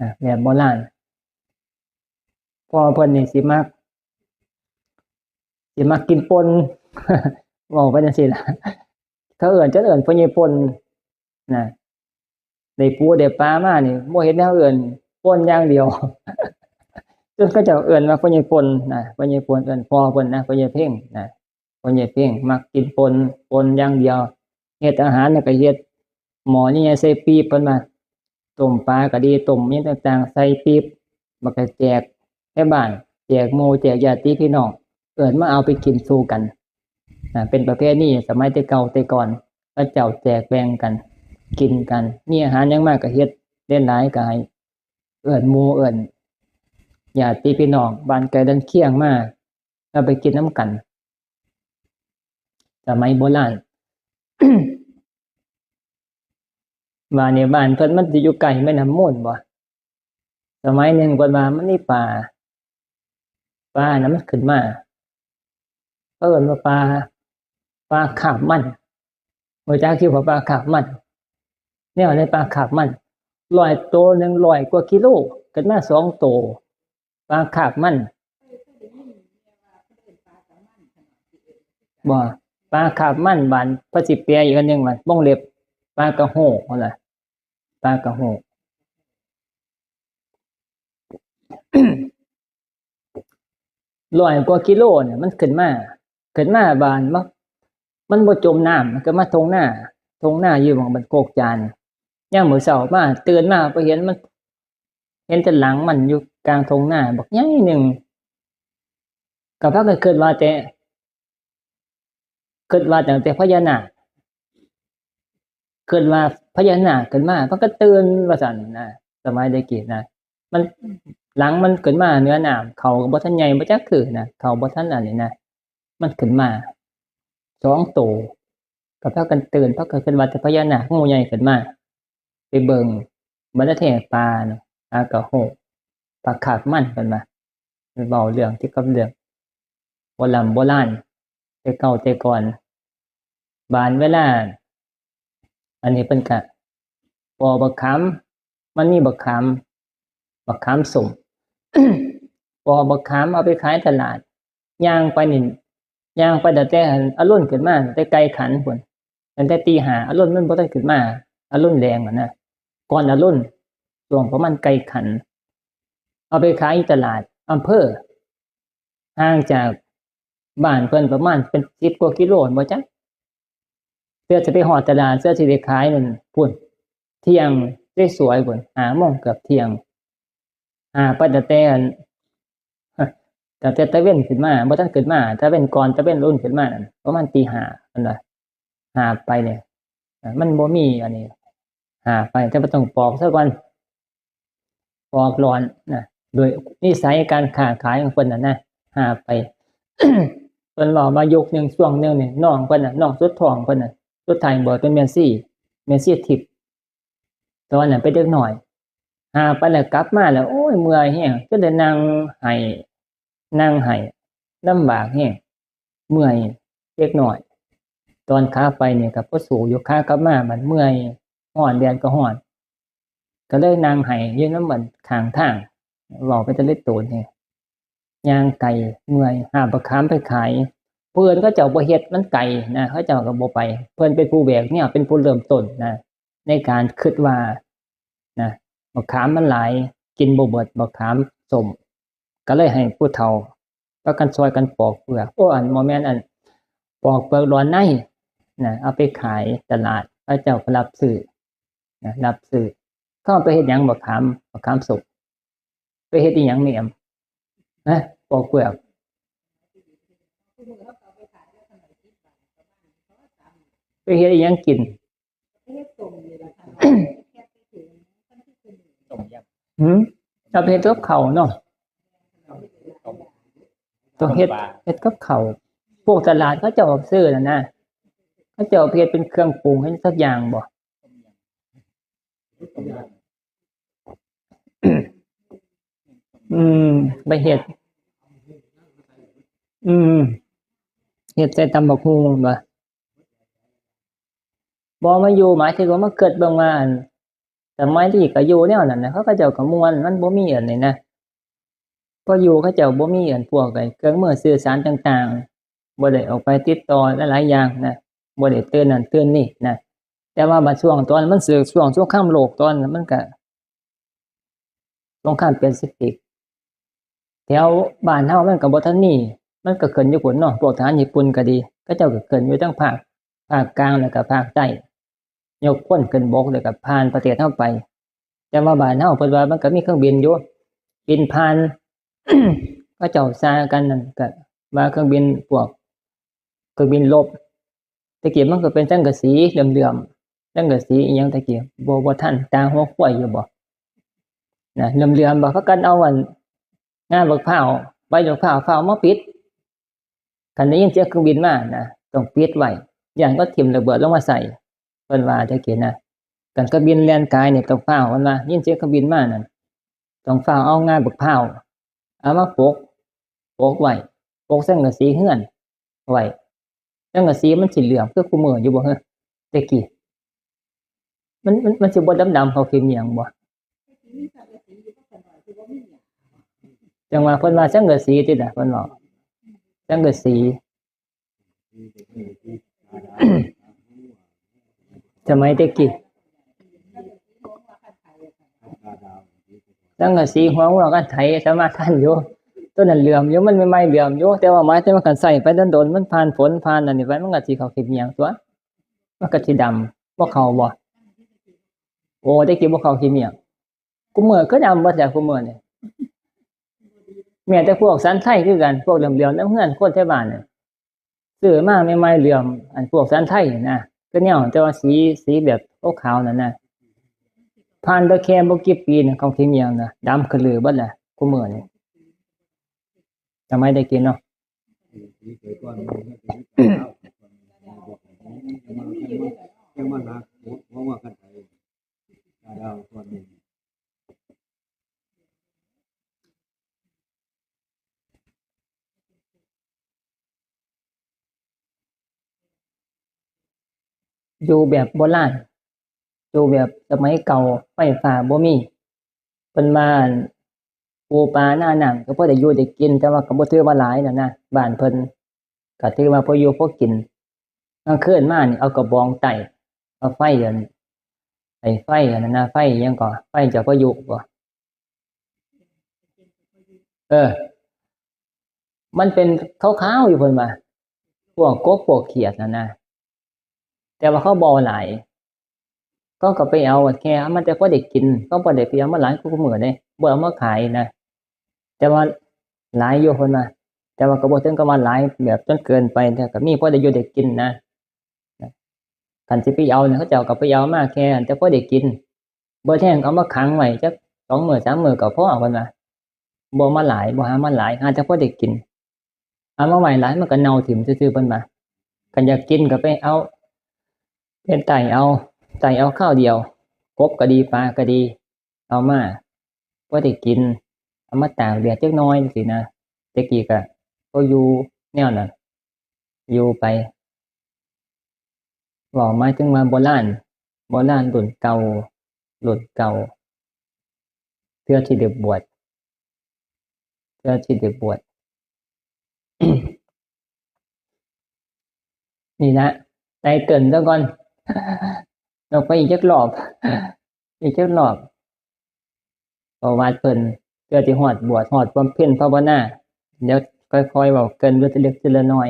อ่ะ แบบโบราณ พ่อเพิ่นนี่สิมัก สิมักกินป่น เว้าไปจั่งซี้ล่ะ เขาเอิ้น จั่งเอิ้นพ่อใหญ่ป่นนะ ได้ปูได้ปลามานี่ บ่เห็นแนวเอิ้น ป่นอย่างเดียว จนเขาเจ้าเอิ้นว่าพ่อใหญ่ป่นนะ พ่อใหญ่ป่น เอิ้นพ่อเพิ่นนะ พ่อใหญ่เพ็งนะ พ่อใหญ่เพ็งมักกินป่น ป่นอย่างเดียว เฮ็ดอาหารน่ะก็เฮ็ดหม้อใหญ่ๆใส่ปี๊บ เพิ่นว่า ต้มปลาก็ดี ต้มอิหยังต่างๆใส่ปี๊บ มันก็แจกให้บ้าน แจกหมู่แจกญาติพี่น้อง เอิ้นมาเอาไปกินสู่กัน นะ เป็นประเพณีสมัยแต่เก่าแต่ก่อน เขาเจ้าแจกแบ่งกัน กินกัน มีอาหารหยังมาก็เฮ็ดหลายๆก็ให้ เอิ้นหมู่เอิ้นญาติพี่น้องบ้านใกล้เรือนเคียงมา แล้วไปกินนำกัน สมัยโบราณ ว่านี่ บ้านเพิ่นมันสิอยู่ใกล้แม่น้ำมูลบ่ สมัยหนึ่งเพิ่นว่ามันมีปลา ปลาน่ะมันขึ้นมา เขาเอิ้นว่าปลา ปลาคาบมัน รู้จักอยู่บ่ ปลาคาบมัน แนวใดปลาคาบมัน ร้อยโตหนึ่งร้อยกว่ากิโล ขึ้นมาสองโต ปลาคาบมัน บ่ ปลาคาบมัน บาดเพิ่นสิแปลอีกอันหนึ่ง บาดวงเล็บ ปลากระโฮก นั่นล่ะ ปลากระโฮก ร้อยกว่ากิโลเนี่ย มันขึ้นมา ขึ้นมาบาดมัน มันบ่จมน้ำ มันก็มาท่งนา ท่งนาอยู่หม่องบ้านโคกจาน ยามมื้อเช้ามา ตื่นมาบ่เห็นมัน เห็นแต่หลังมันอยู่กลางท่งนาบักใหญ่หนึ่ง ก็พากันคิดว่าแต่ คิดว่าตั้งแต่พญานาค คิดว่าพญานาคขึ้นมา มันก็ตื่นว่าซั่นนะ สมัยแต่กี้นะ มัน หลังมันขึ้นมาเหนือน้ำ เขาก็บ่ทันใหญ่บ่จักคือนะ เขาบ่ทันอันนี้นะ มันขึ้นมาสองโต ก็พากันตื่น พากันคิดว่าแต่พญานาค งูใหญ่ขึ้นมา ไปเบิ่ง บาดแท้ปลาน่ะ ปลากระโฮก ปลาคาบมัน เพิ่นว่า เว้าเรื่องเกี่ยวกับเรื่องโบร่ำโบราณ แต่เก่าแต่ก่อน บาดเวลา อันนี้เพิ่นก็ปอกบักขาม มันมีบักขาม บักขามส้ม ปอกบักขามเอาไปขายตลาด ย่างไปนี่ ย่างไปตั้งแต่อรุณขึ้นมา ตั้งแต่ไก่ขันพุ้น ตั้งแต่ตีห้า อรุณมันบ่ทันขึ้นมา อรุณแลงอะนะ ก่อนอรุณ ช่วงประมาณไก่ขัน เอาไปขายอยู่ตลาดอำเภอ ห่างจากบ้านเพิ่นประมาณเป็นสิบกว่ากิโลบ่จัก เพื่อจะไปฮอดตลาด เพื่อสิได้ขายนั่นพุ้น เที่ยงสวยๆพุ้น ห้าโมงเกือบเที่ยง อ่า ไปตั้งแต่อัน ตั้งแต่ตะเว็นขึ้นมา บ่ทันขึ้นมา ตะเว็นก่อน ตะเว็นรุ่นขึ้นมานั่น ประมาณตีห้า นั่นล่ะ หาบไปเนี่ย อ่า มันบ่มีอันนี้ หาบไป แต่ว่าต้องปอกซะก่อน ปอกหลอนนะ โดยนิสัยการค้าขายของเพิ่นน่ะนะ หาบไป เพิ่นเว้ามายุคหนึ่ง ช่วงหนึ่งนี่ น้องเพิ่นน่ะ น้องสุดท้องเพิ่นน่ะ สุดท้ายบวชเป็นแม่ชี แม่ชีทิพย์ ตอนนั้นเป็นเด็กน้อย หาบไปแล้วกลับมาแล้ว โอ้ย เมื่อยแฮง จนได้นั่งไห้ นั่งไห้ ลำบากแฮง เมื่อย เด็กน้อย ตอนขาไปนี่ก็พอสู้อยู่ ขากลับมามันเมื่อย ฮ้อน แดดก็ฮ้อน ก็เลยนั่งไห้อยู่นำ บัดข้างทาง เว้าไปแต่ละโตนนี่ ย่างไกลเมื่อย หาบบักขามไปขาย เพิ่นเขาเจ้าบ่เฮ็ด มันไกลนะ เขาเจ้าก็บ่ไป เพิ่นเป็นผู้แบกเนี่ย เป็นผู้เริ่มต้นนะ ในการคิดว่านะ บักขามมันหลาย กินบ่เบิด บักขามส้ม ก็เลยให้ผู้เฒ่าพากันซอยกันปอกเปลือก โอ้ อัน บ่แม่น อัน ปอกเปลือกหลอนในนะ เอาไปขายตลาด เขาเจ้าก็รับซื้อนะ รับซื้อ เขาเอาไปเฮ็ดหยัง บักขาม บักขามส้ม ไปเฮ็ดอีหยังแม่แอม ฮะ ปอกเปลือก ไปเฮ็ดอีหยังกิน ต้มยำ หืม เอาไปเฮ็ดกับข้าวเนาะ ต้องเฮ็ด ต้มปลา เฮ็ดกับข้าว พวกตลาดเขาเจ้าเอาซื้อน่ะนะ เขาเจ้าเอาไปเฮ็ดเป็นเครื่องปรุงให้สักอย่างบ่ อืม ไปเฮ็ด อืม เฮ็ดใส่ตำบักหุ่งบ่ บ่มาอยู่ หมายถึงว่ามาคิดเบิ่งว่า อัน สมัยที่ก็อยู่แนวนั้นนะ เขา เขาเจ้าก็ม่วน มันบ่มีอันนี้นะ พออยู่เขาเจ้าบ่มีอันพวกไอ้เครื่องมือสื่อสารต่างๆ บ่ได้ออกไปติดต่อหลายๆอย่างนะ บ่ได้เตือนนั่นเตือนนี่นะ แต่ว่าบางช่วงตอนมันเกิดช่วงสงครามโลกตอนนั้นมันก็ สงครามแปซิฟิก แถวบ้านเฮามันก็บ่ทันมี มันก็ขึ้นอยู่พุ้นเนาะ พวกทหารญี่ปุ่นก็ดี เขาเจ้าก็ขึ้นอยู่ทางภาค ภาคกลางแล้วก็ภาคใต้ ยกพลขึ้นบกแล้วก็ผ่านประเทศเฮาไป แต่ว่าบ้านเฮาเพิ่นว่ามันก็มีเครื่องบินอยู่ บินผ่าน เขาเจ้าซ่ากันนั่นก็ว่าเครื่องบินพวก เครื่องบินรบ แต่กี้มันก็เป็นสังกะสีเหลื่อมๆ สังกะสีอีหยังแต่กี้ บ่ บ่ทันตาหัวควายอยู่บ่ นะ เหลื่อมๆ บ่ พากันเอาอัน งาบักพร้าว ใบบักพร้าว ฟ้าวมาปิด คันได้ยินเสียงเครื่องบินมานะ ต้องปิดไว้ ย้านเขาถิ่มระเบิดลงมาใส่ เพิ่นว่าแต่กี้นะ คันเครื่องบินแล่นกายนี่ต้องฟ้าว เพิ่นว่า ยินเสียงเครื่องบินมานั่น ต้องฟ้าวเอางาบักพร้าว เอามาปก ปกไว้ ปกสังกะสีเฮือนไว้ สังกะสีมันสิเหลื่อมคือคุมื้ออยู่บ่เหรอ แต่กี้ มัน มัน มันสิบ่ดำๆ เข้าขี้เหงี่ยงบ่ จั่งว่าเพิ่นว่าสังกะสีติล่ะ เพิ่นเว้า สังกะสี สมัยแต่กี้ สังกะสีหัวงัวกันไถ สามารถทันอยู่ ต้นนั้นเหลื่อมอยู่ มันใหม่ๆ เหลื่อมอยู่ แต่ว่าหมายถึงว่าคันใช้ไปโดนๆ มันผ่านฝนผ่านอันนี้ไป มันก็สิเข้าขี้เหงี่ยงตั๊ว มันก็สิดำ บ่เข้าบ่ โอ้ แต่กี้บ่เข้าขี้เหงี่ยง คุมื้อคือดำเบิดแล้วคุมื้อนี่ แม้แต่พวกสันไทคือกัน พวกเหลื่อมๆ นำเฮือนคนแถวบ้านนี่ ซื้อมาใหม่ๆ เหลื่อม อันพวกสันไทนี่นะ คือแนว แต่ว่าสี สีแบบขาวๆ นั่นนะ ผ่านไปแค่บ่กี่ปีนี่ ของขี้เหงี่ยงนะ ดำขะลือเบิดแล้ว คุมื้อนี่ สมัยแต่กี้เนาะ อยู่แบบโบราณ อยู่แบบสมัยเก่า ไฟฟ้าบ่มี เพิ่นว่า ปูปลานาน้ำก็พอได้อยู่ได้กิน แต่ว่าก็บ่ถือว่าหลายนั่นนะ บ้านเพิ่น ก็ถือว่าพออยู่พอกิน กลางคืนมานี่เอากระบองไต้ เอาไฟอัน ไอ้ไฟอันนั้นนะ ไฟหยังก่อ ไฟเจ้าพายุบ่ เออ มันเป็นขาวๆ อยู่เพิ่นว่า พวกกบพวกเขียดนั่นนะ แต่ว่าเขาบ่เอาหลาย เขาก็ไปเอาแค่เอามาแต่พอได้กิน เขาบ่ได้ไปเอามาหลายคือคุมื้อเด้ บ่เอามาขายนะ แต่ว่าหลายอยู่เพิ่นว่า แต่ว่าก็บ่ถึงกับว่าหลายแบบจนเกินไป แต่ก็มีพอได้อยู่ได้กินนะ คันสิไปเอาเนี่ย เขาเจ้าก็ไปเอามาแค่แต่พอได้กิน บ่แท้ก็เอามาขังไว้จักสองมื้อสามมื้อก็พอเพิ่นว่า บ่มาหลาย บ่หามาหลาย หาแต่พอได้กิน เอามาไว้หลายมันก็เน่าถิ่มซื่อๆ เพิ่นว่า คันอยากกินก็ไปเอา ไปไต้เอา ไต้เอาคราวเดียว กบก็ดี ปลาก็ดี เอามา พอได้กิน เอามาตากแดดจักหน่อยจั่งซี้นะ แต่กี้ก็ ก็อยู่แนวนั้น อยู่ไป เว้าหมายถึงว่าโบราณ โบราณรุ่นเก่า รุ่นเก่า เทื่อที่ได้บวช เทื่อที่ได้บวช นี่นะ ไตเติ้ลซะก่อน ลองไปอีกจักรอบ อีกจักรอบ ประวัติเพิ่น เทื่อที่ฮอดบวช ฮอดบำเพ็ญภาวนา เดี๋ยวค่อยๆเว้าเกริ่นไปทีละเล็กทีละน้อย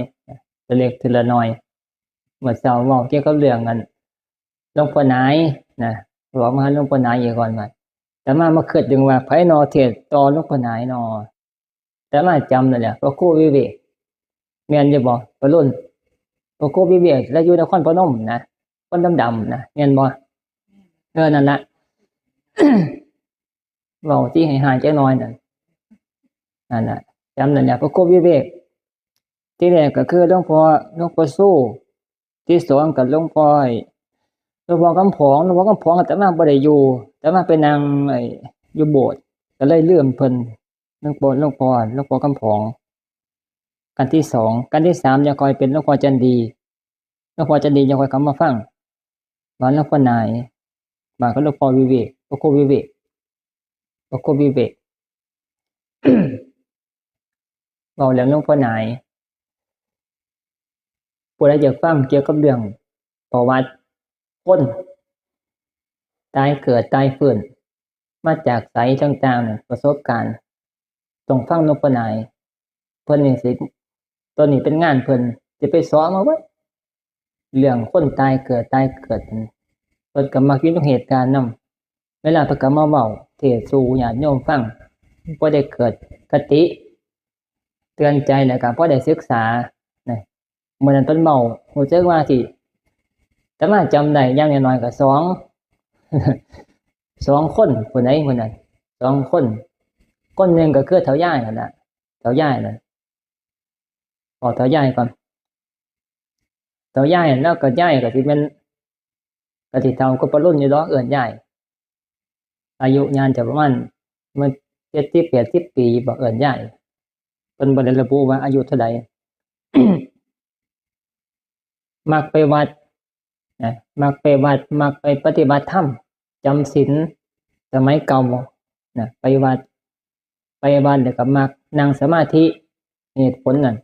ทีละเล็กทีละน้อย เมื่อเช้าเว้าเกี่ยวกับเรื่องอัน หลวงพ่อหนายนะ เว้ามาหาหลวงพ่อหนายอีกก่อนว่า แต่มา มาคิดถึงว่า ไผนอเทศน์ต่อหลวงพ่อหนายนอ แต่มาจำนั่นแหละ พระครูวิเวก แม่นอยู่บ่ ปะลุน พระครูวิเวก แล้วอยู่นครพนมนะ คนดำๆนะ แม่นบ่ เออ นั่นละ เว้าที่ให้หายจักหน่อยนั่น นั่นน่ะ จำนั่นแหละ พระครูวิเวก ที่แรกก็คือหลวงพ่อ หลวงพ่อสู้ ที่สองก็หลวงพ่อไอ้ หลวงพ่อคำผอง หลวงพ่อคำผองอาตมาบ่ได้อยู่ อาตมาไปนั่งไอ้ อยู่โบสถ์ ก็เลยลืมเพิ่น หลวงพ่อ หลวงพ่อ หลวงพ่อคำผอง กันที่สอง กันที่สามยังค่อยเป็นหลวงพ่อจันดี หลวงพ่อจันดียังค่อยเข้ามาฟัง บาดหลวงพ่อหนาย บาดก็หลวงพ่อวิเวก พระครูวิเวก พระครูวิเวก เว้าเรื่องหลวงพ่อหนาย ผู้ใดอยากฟังเกี่ยวกับเรื่องประวัติคน ตายเกิดตายฟื้น มาจากไสต่างๆเนี่ย ประสบการณ์ ต้องฟังหลวงพ่อหนาย เพิ่นนี่สิ ตอนนี้เป็นงานเพิ่น สิไปสอนมาเบิด เรื่องคนตายเกิด ตายเกิด เพิ่นก็มักอยู่ในเหตุการณ์นำ เวลาเพิ่นก็มาเว้าเทศน์สู่ญาติโยมฟัง พอได้เกิดคติ เตือนใจแล้วก็พอได้ศึกษานะ มื้อนั้นเพิ่นเว้า รู้สึกว่าสิ อาตมาจำได้อย่างน้อยๆก็สอง สองคน ผู้ใดมื้อนั้น สองคน คนหนึ่งก็คือเฒ่ายายนั่นล่ะ เฒ่ายายนั่น ขอเฒ่ายายก่อน เฒ่ายายนั่น แล้วก็ยายก็สิแม่น ก็สิเฒ่ากว่าปะลุนอยู่ดอก เอิ้นยาย อายุยายจะประมาณ มันเจ็ดสิบ แปดสิบปีบ่ เอิ้นยาย เพิ่นบ่ได้ระบุว่าอายุเท่าใด มักไปวัดนะ มักไปวัด มักไปปฏิบัติธรรม จำศีล สมัยเก่านะ ไปวัด ไปวัดแล้วก็มักนั่งสมาธิ เหตุผลนั่น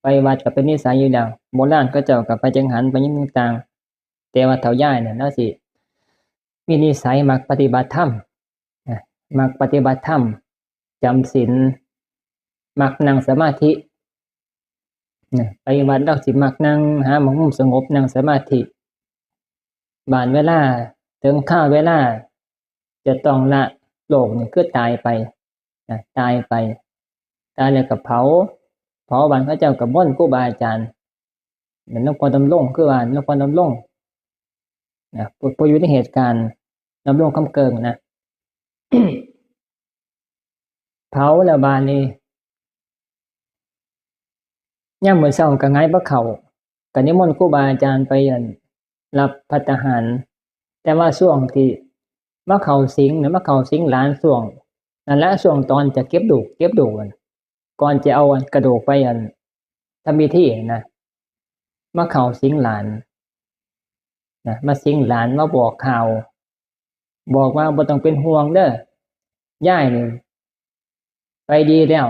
ไปวัดก็เป็นนิสัยอยู่แล้ว โบราณเขาเจ้าก็ไปจังหัน ไปหยังต่างๆ แต่ว่าเฒ่ายายเนี่ย ลาวสิมีนิสัยมักปฏิบัติธรรมนะ มักปฏิบัติธรรม จำศีล มักนั่งสมาธินะ ไปวัดลาวสิมักนั่งหาหม่องมุมสงบ นั่งสมาธิ บาดเวลา ถึงคราวเวลา จะต้องละโลกนี่ คือตายไปนะ ตายไป ตายแล้วก็เผา เผา บาดเขาเจ้าก็มนต์ครูบาอาจารย์ แม่นหลวงพ่อดำรง คือว่าหลวงพ่อดำรงนะ ผู้ ผู้อยู่ในเหตุการณ์ ดำรงคำเกิ่งนะ เผาแล้วบาดนี้ ยามมื้อเช้าก็หงายบ่เข้า ก็นิมนต์ครูบาอาจารย์ไป อั่น รับภัตตาหาร แต่ว่าช่วงที่มาเข้าสิงห์น่ะ มาเข้าสิงห์หลานช่วง นั่นแหละ ช่วงตอนจะเก็บดูก เก็บดูกนั่น ก่อนจะเอา อั่น กระดูกไป อั่น ทำพิธีนะ มาเข้าสิงห์หลานนะ มาสิงห์หลาน มาบอกข่าว บอกว่า "บ่ต้องเป็นห่วงเด้อ ยายนี่ไปดีแล้ว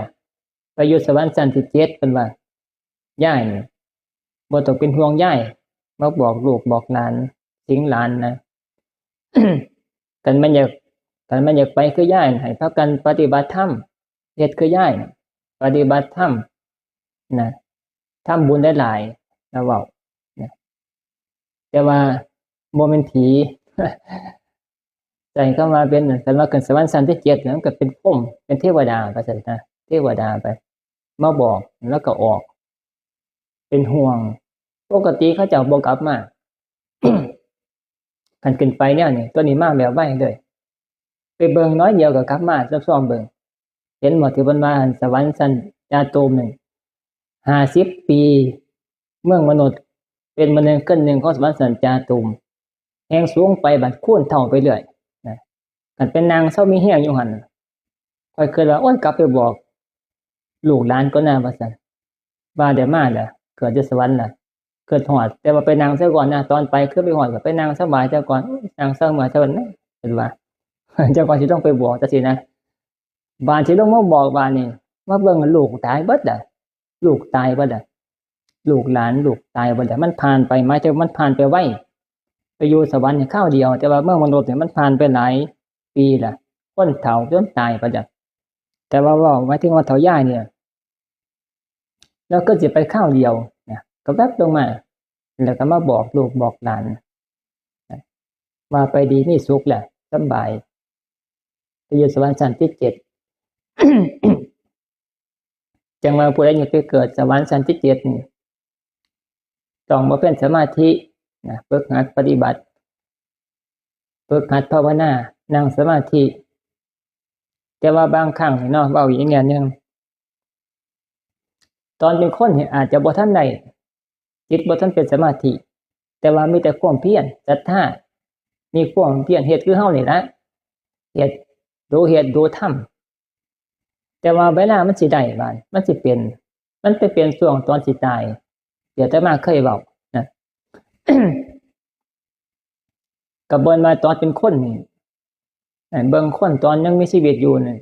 ไปอยู่สวรรค์ชั้นที่เจ็ด" เพิ่นว่า "ยายนี่ บ่ต้องเป็นห่วงยาย" มาบอกลูกบอกหลาน สิงห์หลานนะ "คันแม่นอยาก คันแม่นอยากไปคือยาย ให้พากันปฏิบัติธรรม เฮ็ดคือยาย ปฏิบัติธรรมนะ ทำบุญหลายๆ" ลาวเว้านะ แต่ว่าบ่แม่นผี ใช้คำว่าเป็น คันว่าขึ้นสวรรค์ชั้นที่เจ็ด มันก็เป็นพรหม เป็นเทวดาไปซั่นนะ เทวดาไป มาบอก แล้วก็ออก เป็นห่วง ปกติเขาเจ้าบ่กลับมา คันขึ้นไปแนวนี้ ตัวนี้มาแบบไวเลย ไปเบิ่งน้อยเดียวก็กลับมา ซ่อมๆเบิ่ง เห็นบ่ ที่เพิ่นว่าสวรรค์ชั้นจาตุมนี่ ห้าสิบปี เมืองมนุษย์ เป็นมื้อหนึ่งคืนหนึ่งของสวรรค์ชั้นจาตุม แฮ่งสูงไปบัดคูณเท่าไปเรื่อยนะ คันเป็นนางเซามีแฮงอยู่หั่น ข้อยคิดว่า "โอ๊ย กลับไปบอกลูกหลานก่อนนะ" ว่าซั่น ว่าได้มาแล้ว เกิดอยู่สวรรค์น่ะ คิดฮอด แต่ว่าไปนั่งซะก่อนนะ ตอนไปคือไปฮอดก็ไปนั่งสบายซะก่อน นั่งเซาเมื่อยซะก่อนนะ เพิ่นว่า เจ้าก็สิต้องไปบอกจังซี่นะ บาดสิลงมาบอกบาดนี่ มาเบิ่งลูกตายเบิดล่ะ ลูกตายเบิดล่ะ ลูกหลานลูกตายเบิดล่ะ มันผ่านไป หมายถึงมันผ่านไปไว ไปอยู่สวรรค์นี่คราวเดียว แต่ว่าเมืองมนุษย์นี่มันผ่านไปหลายปีล่ะ คนเฒ่าจนตายเบิดล่ะ แต่ว่าเว้าหมายถึงว่าเฒ่ายายเนี่ย แล้วก็สิไปคราวเดียวนะ ก็แวบลงมา แล้วก็มาบอกลูกบอกหลานนะ ว่าไปดีมีสุขแหละ สำบาย ไปอยู่สวรรค์ชั้นที่เจ็ด จังว่าผู้ใดอยากไปเกิดสวรรค์ชั้นที่เจ็ดนี่ ต้องบำเพ็ญสมาธินะ ฝึกหัดปฏิบัติ ฝึกหัดภาวนา นั่งสมาธิ แต่ว่าบางครั้งนี่เนาะ เว้าอีกแนวหนึ่ง ตอนเป็นคนนี่อาจจะบ่ทันได้ จิตบ่ทันเป็นสมาธิ แต่ว่ามีแต่ความเพียร ศรัทธา มีความเพียรเฮ็ดคือเฮานี่ละ เฮ็ด ดูเฮ็ดดูทำ แต่ว่าเวลามันสิได้บาด มันสิเป็น มันไปเป็นช่วงตอนสิตาย เดี๋ยวอาตมาเคยเว้านะ ก็บ่แม่นว่าตอนเป็นคนนี่ เอ่อ เบิ่งคนตอนยังมีชีวิตอยู่นี่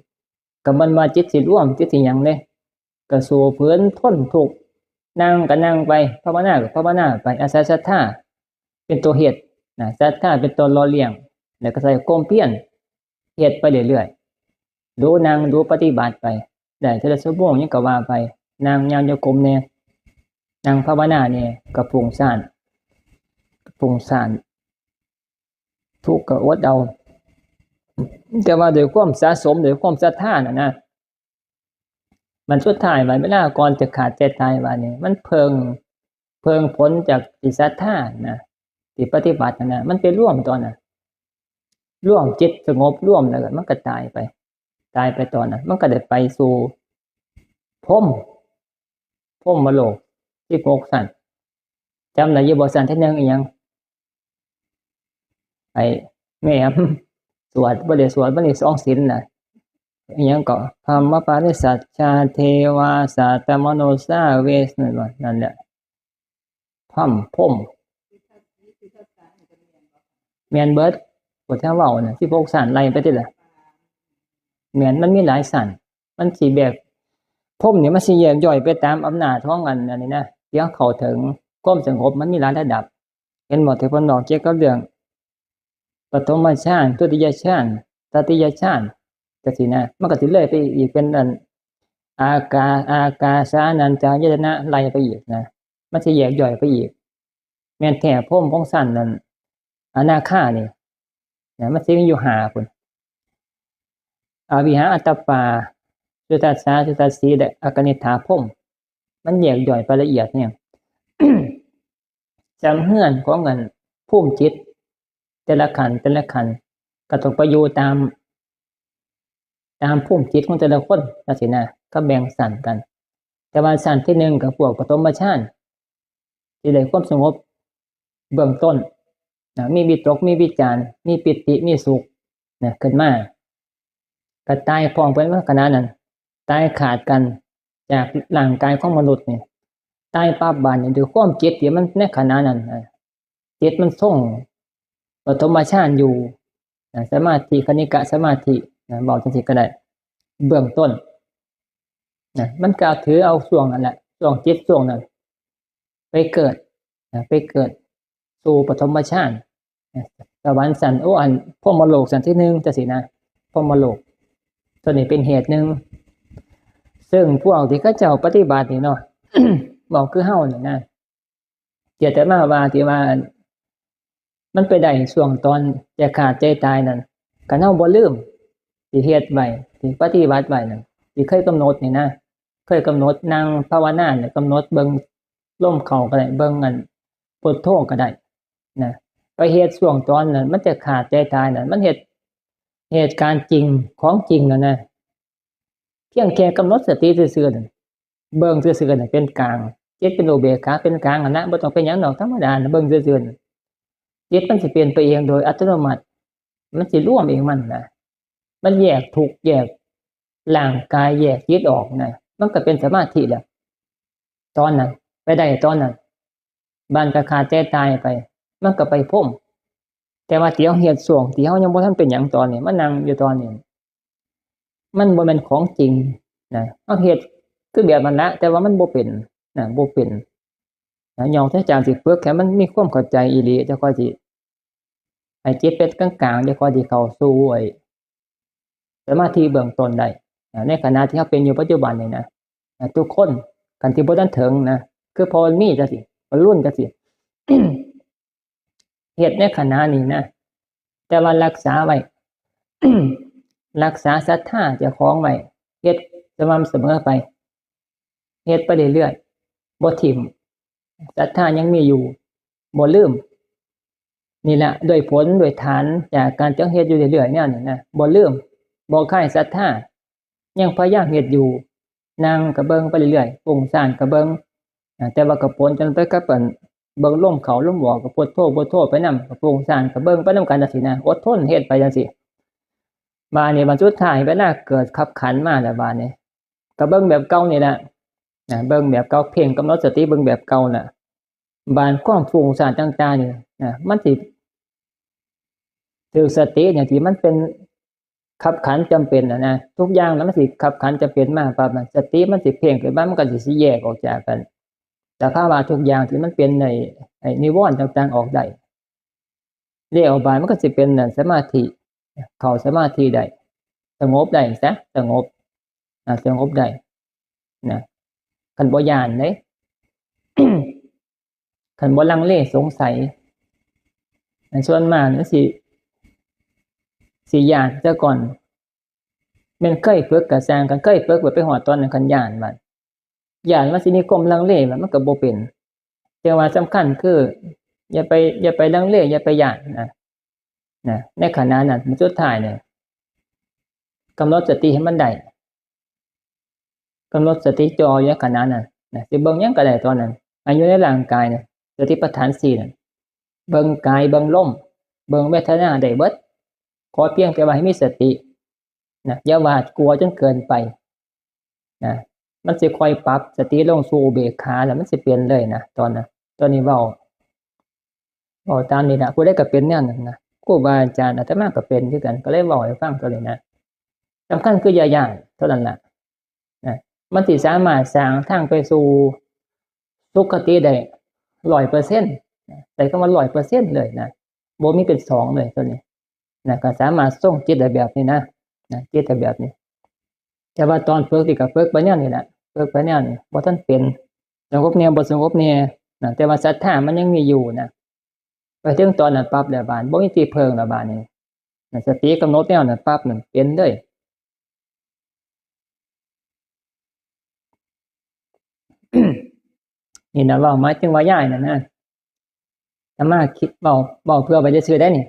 ก็บ่แม่นว่าจิตสิรวม จิตสิหยังเด้ ก็สู้ฝืนทนทุกข์ นั่งก็นั่งไป ภาวนาก็ภาวนาไป อาศัยศรัทธาเป็นตัวเฮ็ดนะ ศรัทธาเป็นตัวหล่อเลี้ยง แล้วก็ใส่ความเพียรเฮ็ดไปเรื่อยๆ ดูนั่งดูปฏิบัติไป ได้เทื่อละชั่วโมงหยังก็ว่าไป นั่งย่างจงกรมแหน่ นั่งภาวนาแหน่ ก็ฟุ้งซ่าน ฟุ้งซ่าน ทุกข์ก็อดเอา แต่ว่าด้วยความสะสม ด้วยความศรัทธาน่ะนะ มันสุดท้ายมันเวลาก่อนจะขาดใจตายว่านี่ มันเพิ่ง เพิ่งผลจากที่ศรัทธานะ ที่ปฏิบัตินะ มันไปรวมตอนน่ะ รวมจิตสงบรวมแล้วก็มันก็ตายไป ตายไปตอนนั้น มันก็ได้ไปสู่พรหม พรหมโลกสิบหกชั้น จำได้อยู่บ่ ชั้นที่หนึ่งอีหยัง ไอ้แม่ สวด บ่ได้สวด บ่ได้สองศีลน่ะ อีหยังก็ พรหมปาริสัจจา เทวา สัตตมนุสสา เวส นั่นแหละ พรหม พรหม แม่นเบิด พวกที่เว้าน่ะ สิบหกชั้นไล่ไปติล่ะ แม่น มันมีหลายชั้น มันสิแบบ พรหมนี่มันสิแยกย่อยไปตามอำนาจของอัน อันนี้นะ ที่เฮาเข้าถึงความสงบ มันมีหลายระดับ เห็นบ่ ที่เพิ่นบอกเกี่ยวกับเรื่องปฐมฌาน ทุติยฌาน ตติยฌาน จังซี้นะ มันก็สิเลยไปอีกเป็นอัน อากา อากาสานัญจายตนะ ไล่ไปอีกนะ มันสิแยกย่อยไปอีก แม่นแท้พรหมของชั้นนั้น อนาคานี่นะ มันสิมีอยู่ห้าพุ้น อวิหาอัตตปา สุทัสสา สุทัสสี และอกนิฏฐาพรหม มันแยกย่อยไปละเอียดเนี่ย จำเฮือนของอันภูมิจิต แต่ละขั้น แต่ละขั้น ก็ต้องไปอยู่ตาม ตามภูมิจิตของแต่ละคนจังซี้นะ ก็แบ่งชั้นกัน แต่ว่าชั้นที่หนึ่งก็พวกปฐมฌาน ที่ได้ความสงบเบื้องต้นนะ มีวิตก มีวิจาร มีปีติ มีสุขนะ ขึ้นมา ก็ตายพร้อมกันขณะนั้น ตายขาดกันจากร่างกายของมนุษย์นี่ ตายปั๊บบาดนี่ ด้วยความจิตที่มันในขณะนั้นนะ จิตมันทรงปฐมฌานอยู่นะ สมาธิ คณิกะสมาธินะ เว้าจังซี้ก็ได้ เบื้องต้นนะ มันก็ถือเอาช่วงนั้นแหละ ช่วงจิตช่วงนั้น ไปเกิดนะ ไปเกิดสู่ปฐมฌานนะ สวรรค์ชั้น โอ้ อันพรหมโลกชั้นที่หนึ่งจังซี้นะ พรหมโลก ตัวนี้เป็นเหตุหนึ่ง ซึ่งพวกที่เขาเจ้าปฏิบัตินี่เนาะ เว้าคือเฮานี่นะ เจตนาว่าที่ว่า มันไปได้ช่วงตอนจะขาดใจตายนั่น ก็เฮาบ่ลืมที่เฮ็ดไว้ ที่ปฏิบัติไว้นั่น ที่เคยกำหนดนี่นะ เคยกำหนดนั่งภาวนาเนี่ย กำหนดเบิ่งลมเข้าก็ได้ เบิ่งอันพุทโธก็ได้นะ ไปเฮ็ดช่วงตอนนั้น มันจะขาดใจตายนั่น มันเฮ็ด เหตุการณ์จริง ของจริงนั่นนะ เพียงแค่กำหนดสติซื่อๆนั่น เบิ่งซื่อๆนั่นเป็นกลาง จิตเป็นอุเบกขาเป็นกลางหั้นนะ บ่ต้องเป็นหยังดอก ธรรมดาน่ะ เบิ่งซื่อๆน่ะ จิตมันสิเปลี่ยนไปเองโดยอัตโนมัติ มันสิรวมเองมันนะ มันแยกทุกข์ แยกร่างกาย แยกจิตออกนะ มันก็เป็นสมาธิแล้ว ตอนนั้น ไปได้ตอนนั้น บาดก็ขาดใจตายไป มันก็ไปพรหม แต่ว่าที่เฮาเฮ็ดช่วงที่เฮายังบ่ทันเป็นหยังตอนนี้ มานั่งอยู่ตอนนี้ มันบ่แม่นของจริงนะ เฮาเฮ็ดคือแบบนั้นละ แต่ว่ามันบ่เป็นนะ บ่เป็นนะ ยอมที่อาจารย์สิฝึกให้มันมีความเข้าใจอีหลี จั่งค่อยสิให้จิตเป็นกลางๆ จั่งค่อยสิเข้าสู่ไอ้สมาธิเบื้องต้นได้นะ ในขณะที่เฮาเป็นอยู่ปัจจุบันนี่นะ นะ ทุกคน คันที่บ่ทันถึงนะ คือพอมันมีจั่งซี้ บรรลุจั่งซี้ เฮ็ดในขณะนี้นะ แต่ว่ารักษาไว้ รักษาศรัทธาเจ้าของไว้ เฮ็ดสม่ำเสมอไป เฮ็ดไปเรื่อยๆ บ่ถิ่ม ศรัทธายังมีอยู่ บ่ลืม นี่แหละ ด้วยผล ด้วยฐานจากการจั่งเฮ็ดอยู่เรื่อยๆ แนวนี้นะ บ่ลืม บ่คลายศรัทธา ยังพยายามเฮ็ดอยู่ นั่งก็เบิ่งไปเรื่อยๆ ฟุ้งซ่านก็เบิ่ง อ่า แต่ว่าก็ปนกันไปกับอันเบิ่งลมเข้าลมออก ก็พุทโธ พุทโธไปนำ ก็ฟุ้งซ่านก็เบิ่งไปนำกันจั่งซี้นะ อดทนเฮ็ดไปจั่งซี้ บาดนี้บัดสุดท้ายเวลาเกิดคับขันมาแล้วบาดนี้ ก็เบิ่งแบบเก่านี่แหละ นะ เบิ่งแบบเก่า เพ่งกำหนดสติเบิ่งแบบเก่าน่ะ บาดความฟุ้งซ่านต่างๆ นี่นะ มันสิถืกสติอย่างที่มันเป็นคับขันจำเป็นน่ะนะ ทุกอย่างน่ะมันสิคับขันจำเป็นมาปั๊บน่ะ สติมันสิเพ่งขึ้นมา มันก็สิ สิแยกออกจากกัน สภาวะทุกอย่างที่มันเป็นใน ไอ้นิวรณ์ต่างๆ ออกได้ แล้วบาดมันก็สิเป็นนั่น สมาธิ เข้าสมาธิได้ สงบได้ซะ สงบ อ่า สงบได้นะ คันบ่ย้านเด้ คันบ่ลังเลสงสัย อันส่วนมากมันสิ สิย้านซะก่อน แม่นเคยฝึกก็ซ่าง คันเคยฝึกไป ไปฮอดตอนนั้น คันย้านบาด ย้านมันสิมีความลังเล มันก็บ่เป็น แต่ว่าสำคัญคือ อย่าไป อย่าไปลังเล อย่าไปย้านนะ นะ ในขณะนั้น สุดท้ายเนี่ย กำหนดสติให้มันได้ กำหนดสติจ่ออยู่ในขณะนั้นนะ สิเบิ่งหยังก็ได้ตอนนั้น อันอยู่ในร่างกายเนี่ย สติปัฏฐานสี่น่ะ เบิ่งกาย เบิ่งลม เบิ่งเวทนาได้เบิด ขอเพียงแต่ว่าให้มีสตินะ อย่าหวาดกลัวจนเกินไปนะ มันสิค่อยปรับสติลงสู่อุเบกขา แล้วมันสิเป็นเลยนะ ตอนนั้น ตอนนี้เว้า เว้าตามนี้นะ ผู้ใดก็เป็นแนวนั้นนะ ครูบาอาจารย์ อาตมาก็เป็นคือกัน ก็เลยเว้าให้ฟังเท่านี้นะ สำคัญคืออย่าย้านเท่านั้นล่ะนะ มันสิสามารถสร้างทางไปสู่สุคติได้ร้อยเปอร์เซ็นต์นะ ใช้คำว่าร้อยเปอร์เซ็นต์เลยนะ บ่มีเป็นสองเลยตัวนี้นะ ก็สามารถทรงจิตได้แบบนี้นะ นะ จิตได้แบบนี้ แต่ว่าตอนฝึกนี่ก็ฝึกไปแนวนี้แหละ ฝึกไปแนวนี้ บ่ทันเป็น สงบแน่ บ่สงบแน่นะ แต่ว่าศรัทธามันยังมีอยู่นะ ไปถึงตอนนั้นปั๊บแล้วบาด บ่มีที่เพิ่งแล้วบาดนี้นะ สติกำหนดแนวนั้นปั๊บนั่นเป็นเลย นี่นะ เว้าหมายถึงว่ายายนั่นนะ อาตมาคิดเว้า เว้าเผื่อไว้ซื่อๆ ได้นี่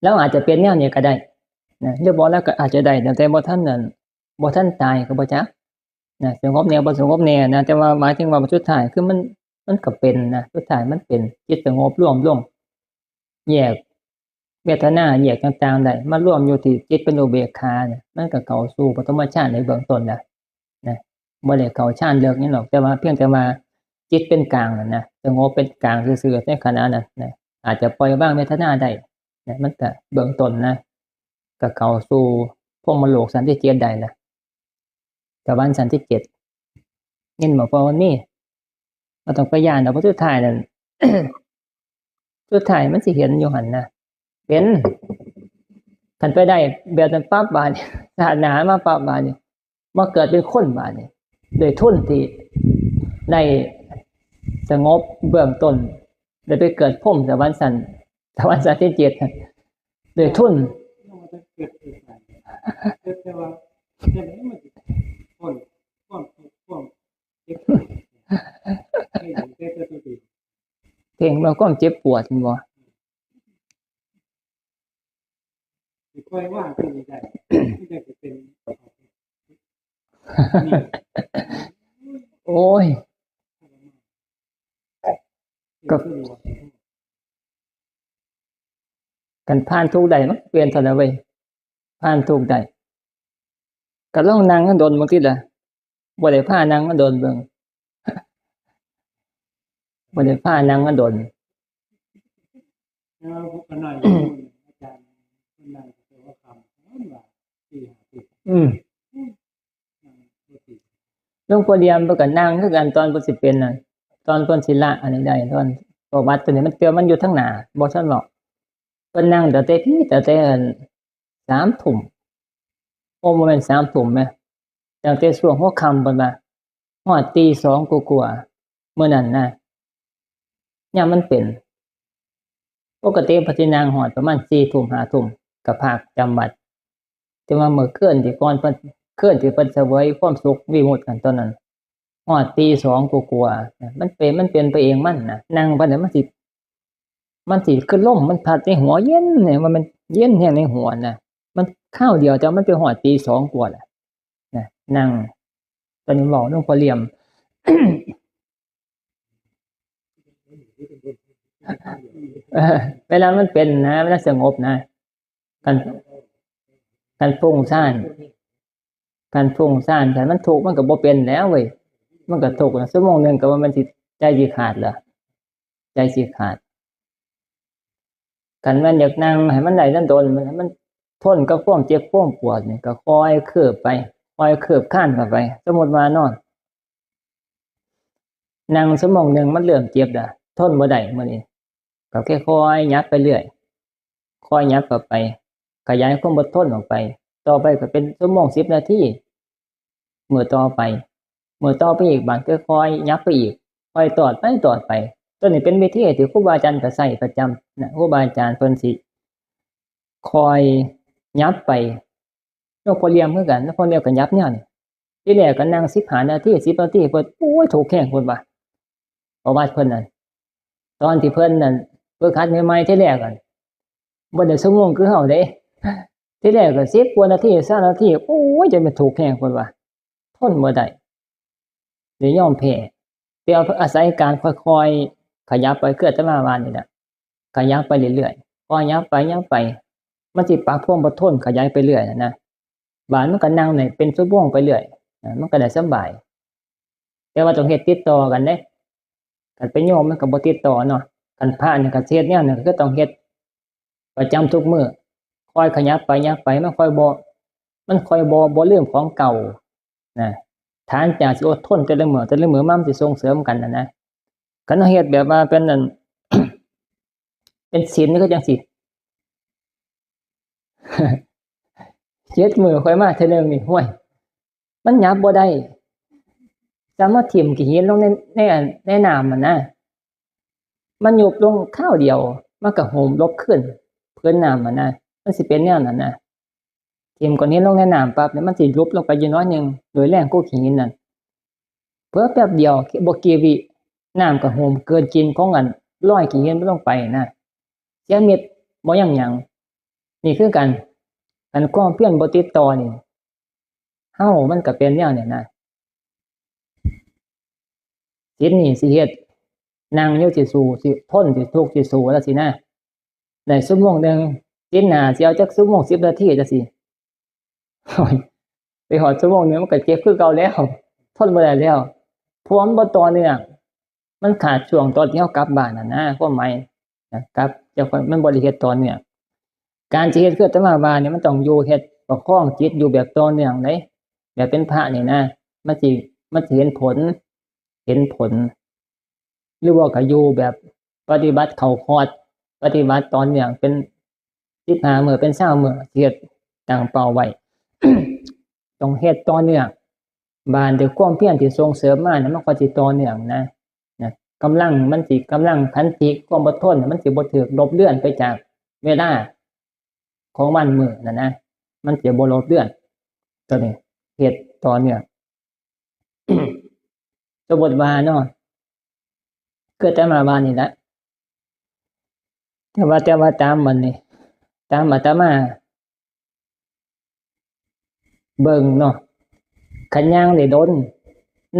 ลาวอาจจะเป็นแนวนี้ก็ได้นะ หรือบ่ลาวก็อาจจะได้ ตั้งแต่บ่ทันนั่น บ่ทันตายก็บ่จักนะ สงบแน่ บ่สงบแน่นะ แต่ว่าหมายถึงว่าสุดท้ายคือมัน มันก็เป็นนะ สุดท้ายมันเป็น จิตสงบรวมลง แยกเวทนา แยกต่างๆ ได้ มารวมอยู่ที่จิตเป็นอุเบกขาเนี่ย มันก็เข้าสู่ปฐมฌานในเบื้องต้นแล้วนะ บ่ได้เข้าฌานเลิกหยังหรอก แต่ว่าเพียงแต่ว่าจิตเป็นกลางนั่นนะ สงบเป็นกลางซื่อๆ ในขณะนั้นนะ อาจจะปล่อยวางเวทนาได้นะ มันก็เบื้องต้นนะ ก็เข้าสู่พรหมโลกชั้นที่เจ็ดได้นะ สวรรค์ชั้นที่เจ็ด เห็นบ่ เพราะมันมี บ่ต้องไปย้านดอก เพราะสุดท้ายนั่น สุดท้ายมันสิเห็นอยู่หั่นนะ เป็น คันไปได้แบบนั้นปั๊บบาดนี้ ชาติหน้ามาปั๊บบาดนี้ มาเกิดเป็นคนบาดนี้ โดยทุนที่ได้สงบเบื้องต้น ได้ไปเกิดพรหมสวรรค์ชั้น สวรรค์ชั้นที่เจ็ด โดยทุน แต่ว่า แต่นี่มันคน คน คน เจ็บปวด เพ่งมาความเจ็บปวดแม่นบ่ สิค่อยว่าตัวนี้ได้ ที่ได้จะเป็น โอ้ย ก็ คันผ่านทุกข์ได้มันเปลี่ยนเท่านั้นเว้ย ผ่านทุกข์ได้ ก็ลองนั่งโดนเบิ่งติล่ะ บ่ได้พานั่งโดนเบิ่ง บ่ได้พานั่งโดน แล้วพวกกันหน่อย อาจารย์คนนั้นก็ว่าคำว่าสี่ห้าสิบ อืม นั่งปกติ หลวงพ่อเหลี่ยมเพิ่นก็นั่งคือกัน ตอนเพิ่นสิเป็นน่ะ ตอนเพิ่นสิละอันนี้ได้ ตอนประวัติตัวนี้มันเตือนมันอยู่ทางหน้า บ่ทันเว้า เพิ่นนั่งตั้งแต่พี้ ตั้งแต่สามทุ่ม โอ้ บ่แม่นสามทุ่มแหม ตั้งแต่ช่วงหัวค่ำเพิ่นว่า ฮอดตีสองกว่าๆ มื้อนั้นนะ ยามมันเป็น ปกติเพิ่นสินั่งฮอดประมาณสี่ทุ่ม ห้าทุ่ม ก็พักจำวัด แต่ว่ามื้อคืนที่ก่อนเพิ่น คืนที่เพิ่นเสวยความสุขวิมุตติกันตอนนั้น ฮอดตีสองกว่าๆ นะ มันเป็น มันเป็นไปเองมันนะ นั่งไปเนี่ยมันสิ มันสิคือลมมันพัดในหัวเย็นเนี่ย ว่ามันเย็นแฮงในหัวนะ มันคราวเดียวแต่มันไปฮอดตีสองกว่าแหละ นะ นั่ง ตอนนี้เว้าหลวงพ่อเหลี่ยม เออ เวลามันเป็นนะ เวลาสงบนะ คัน คันฟุ้งซ่าน คันฟุ้งซ่าน คันมันทุกข์มันก็บ่เป็นแล้วเว้ย มันก็ทุกข์นะ ชั่วโมงหนึ่งก็ว่ามันสิ ใจสิขาดเหรอ ใจสิขาด คันแม่นอยากนั่งให้มันได้โดนๆ มัน มันทนกับความเจ็บความปวดนี่ ก็ค่อยคืบไป ค่อยคืบคลานเข้าไป สมมุติว่านอน นั่งชั่วโมงหนึ่งมันเริ่มเจ็บแล้ว ทนบ่ได้มื้อนี้ ก็ค่อยๆ หยับไปเรื่อย ค่อยหยับเข้าไป ขยายความอดทนออกไป ต่อไปก็เป็นชั่วโมงสิบนาที มื้อต่อไป มื้อต่อไปอีก บาดค่อยๆ หยับไปอีก ค่อยตอดไปตอดไป ตัวนี้เป็นวิธีที่ครูบาอาจารย์ก็ใช้ประจำนะ ครูบาอาจารย์เพิ่นสิค่อยหยับไป หลวงพ่อเหลี่ยมคือกัน หลวงพ่อเหลี่ยมก็หยับแนวนี้ ทีแรกก็นั่งสิบห้านาที สิบนาที เพิ่น โอ้ย ทุกข์แฮง เพิ่นว่า ประวัติเพิ่นนั่น ตอนที่เพิ่นนั่น ฝึกหัดใหม่ๆ ทีแรกอะ บ่ได้ชั่วโมงคือเฮาเด้ ทีแรกก็สิบกว่านาที ซาวนาที โอ้ย จนมันทุกข์แฮง เพิ่นว่า ทนบ่ได้ เลยยอมแพ้ แต่อาศัยการค่อยๆ ขยับไป คืออาตมาว่านี่แหละ ขยับไปเรื่อยๆ พอหยับไปหยับไป มันสิปรับความอดทนขยายไปเรื่อยน่ะนะ บาดมันก็นั่งได้เป็นชั่วโมงไปเรื่อย อ่า มันก็ได้สบาย แต่ว่าต้องเฮ็ดติดต่อกันเด้ คันเป็นโยมมันก็บ่ติดต่อเนาะ คันพระนี่ก็สิเฮ็ดแนวนั้นก็คือต้องเฮ็ดประจำทุกมื้อ ค่อยขยับไปหยับไป มันค่อยบ่ มันค่อยบ่ บ่ลืมของเก่านะ ฐานจากสิอดทนแต่ละมื้อ แต่ละมื้อมามันสิส่งเสริมกันน่ะนะ คันเฮาเฮ็ดแบบว่าเป็นนั่น เป็นศีลนี่คือจั่งซี้ เจ็ดมื้อค่อยมาเทื่อหนึ่งนี่ ห้วย มันหยับบ่ได้ จะมาถิ่มขี้หินลงใน ใน ในน้ำหั่นนะ มันยุบลงคราวเดียว มันก็โฮมลบคืน พื้นน้ำหั่นนะ มันสิเป็นแนวนั้นนะ ถิ่มก้อนหินลงในน้ำปั๊บเนี่ย มันสิยุบลงไปอยู่น้อยหนึ่ง โดยแรงของขี้หินนั่น เผลอแป๊บเดียว บ่กี่วิ น้ำก็โฮมเกินจริงของอันรอยขี้หินมันลงไปนะ เสียเม็ดบ่ยังหยัง นี่คือกัน คันความเพียรบ่ติดต่อนี่ เฮามันก็เป็นแนวนี้นะ ศีลนี่สิเฮ็ด นั่งอยู่สิสู้ สิทน สิทุกข์ สิสู้จั่งซี้นะ ได้ชั่วโมงหนึ่ง ศีลหน้าสิเอาจักชั่วโมง สิบนาทีจั่งซี้ โอ้ย ไปฮอดชั่วโมงหนึ่งมันก็เจ็บคือเก่าแล้ว ทนบ่ได้แล้ว เพราะว่ามันบ่ต่อเนื่อง มันขาดช่วงตอนที่เฮากลับบ้านน่ะนะ ความหมายนะ กลับ เจ้าของมันบ่ได้เฮ็ดต่อเนื่อง การสิเฮ็ดคืออาตมาว่าเนี่ย มันต้องอยู่เฮ็ดประคองจิตอยู่แบบต่อเนื่องเด้ แบบเป็นพระนี่นะ มันสิ มันสิเห็นผล เห็นผล หรือว่าก็อยู่แบบปฏิบัติเข้าคอร์ส ปฏิบัติต่อเนื่องเป็นสิบห้ามื้อ เป็นซาวมื้อ สิเฮ็ดตั้งเป้าไว้ ต้องเฮ็ดต่อเนื่อง บาดด้วยความเพียรที่ส่งเสริมมานะ มันก็สิต่อเนื่องนะ นะ กำลังมันสิ กำลังขันติ ความอดทนน่ะ มันสิบ่ถูกลบเลือนไปจากเวลาของวันมื้อนั่นนะ มันสิบ่ลบเลือน ตัวนี้ เฮ็ดต่อเนื่อง สมมุติว่าเนาะ คืออาตมาว่านี่แหละ แต่ว่า แต่ว่าตามมันนี่ ตามอาตมาเบิ่งเนาะ คันย่างได้ดน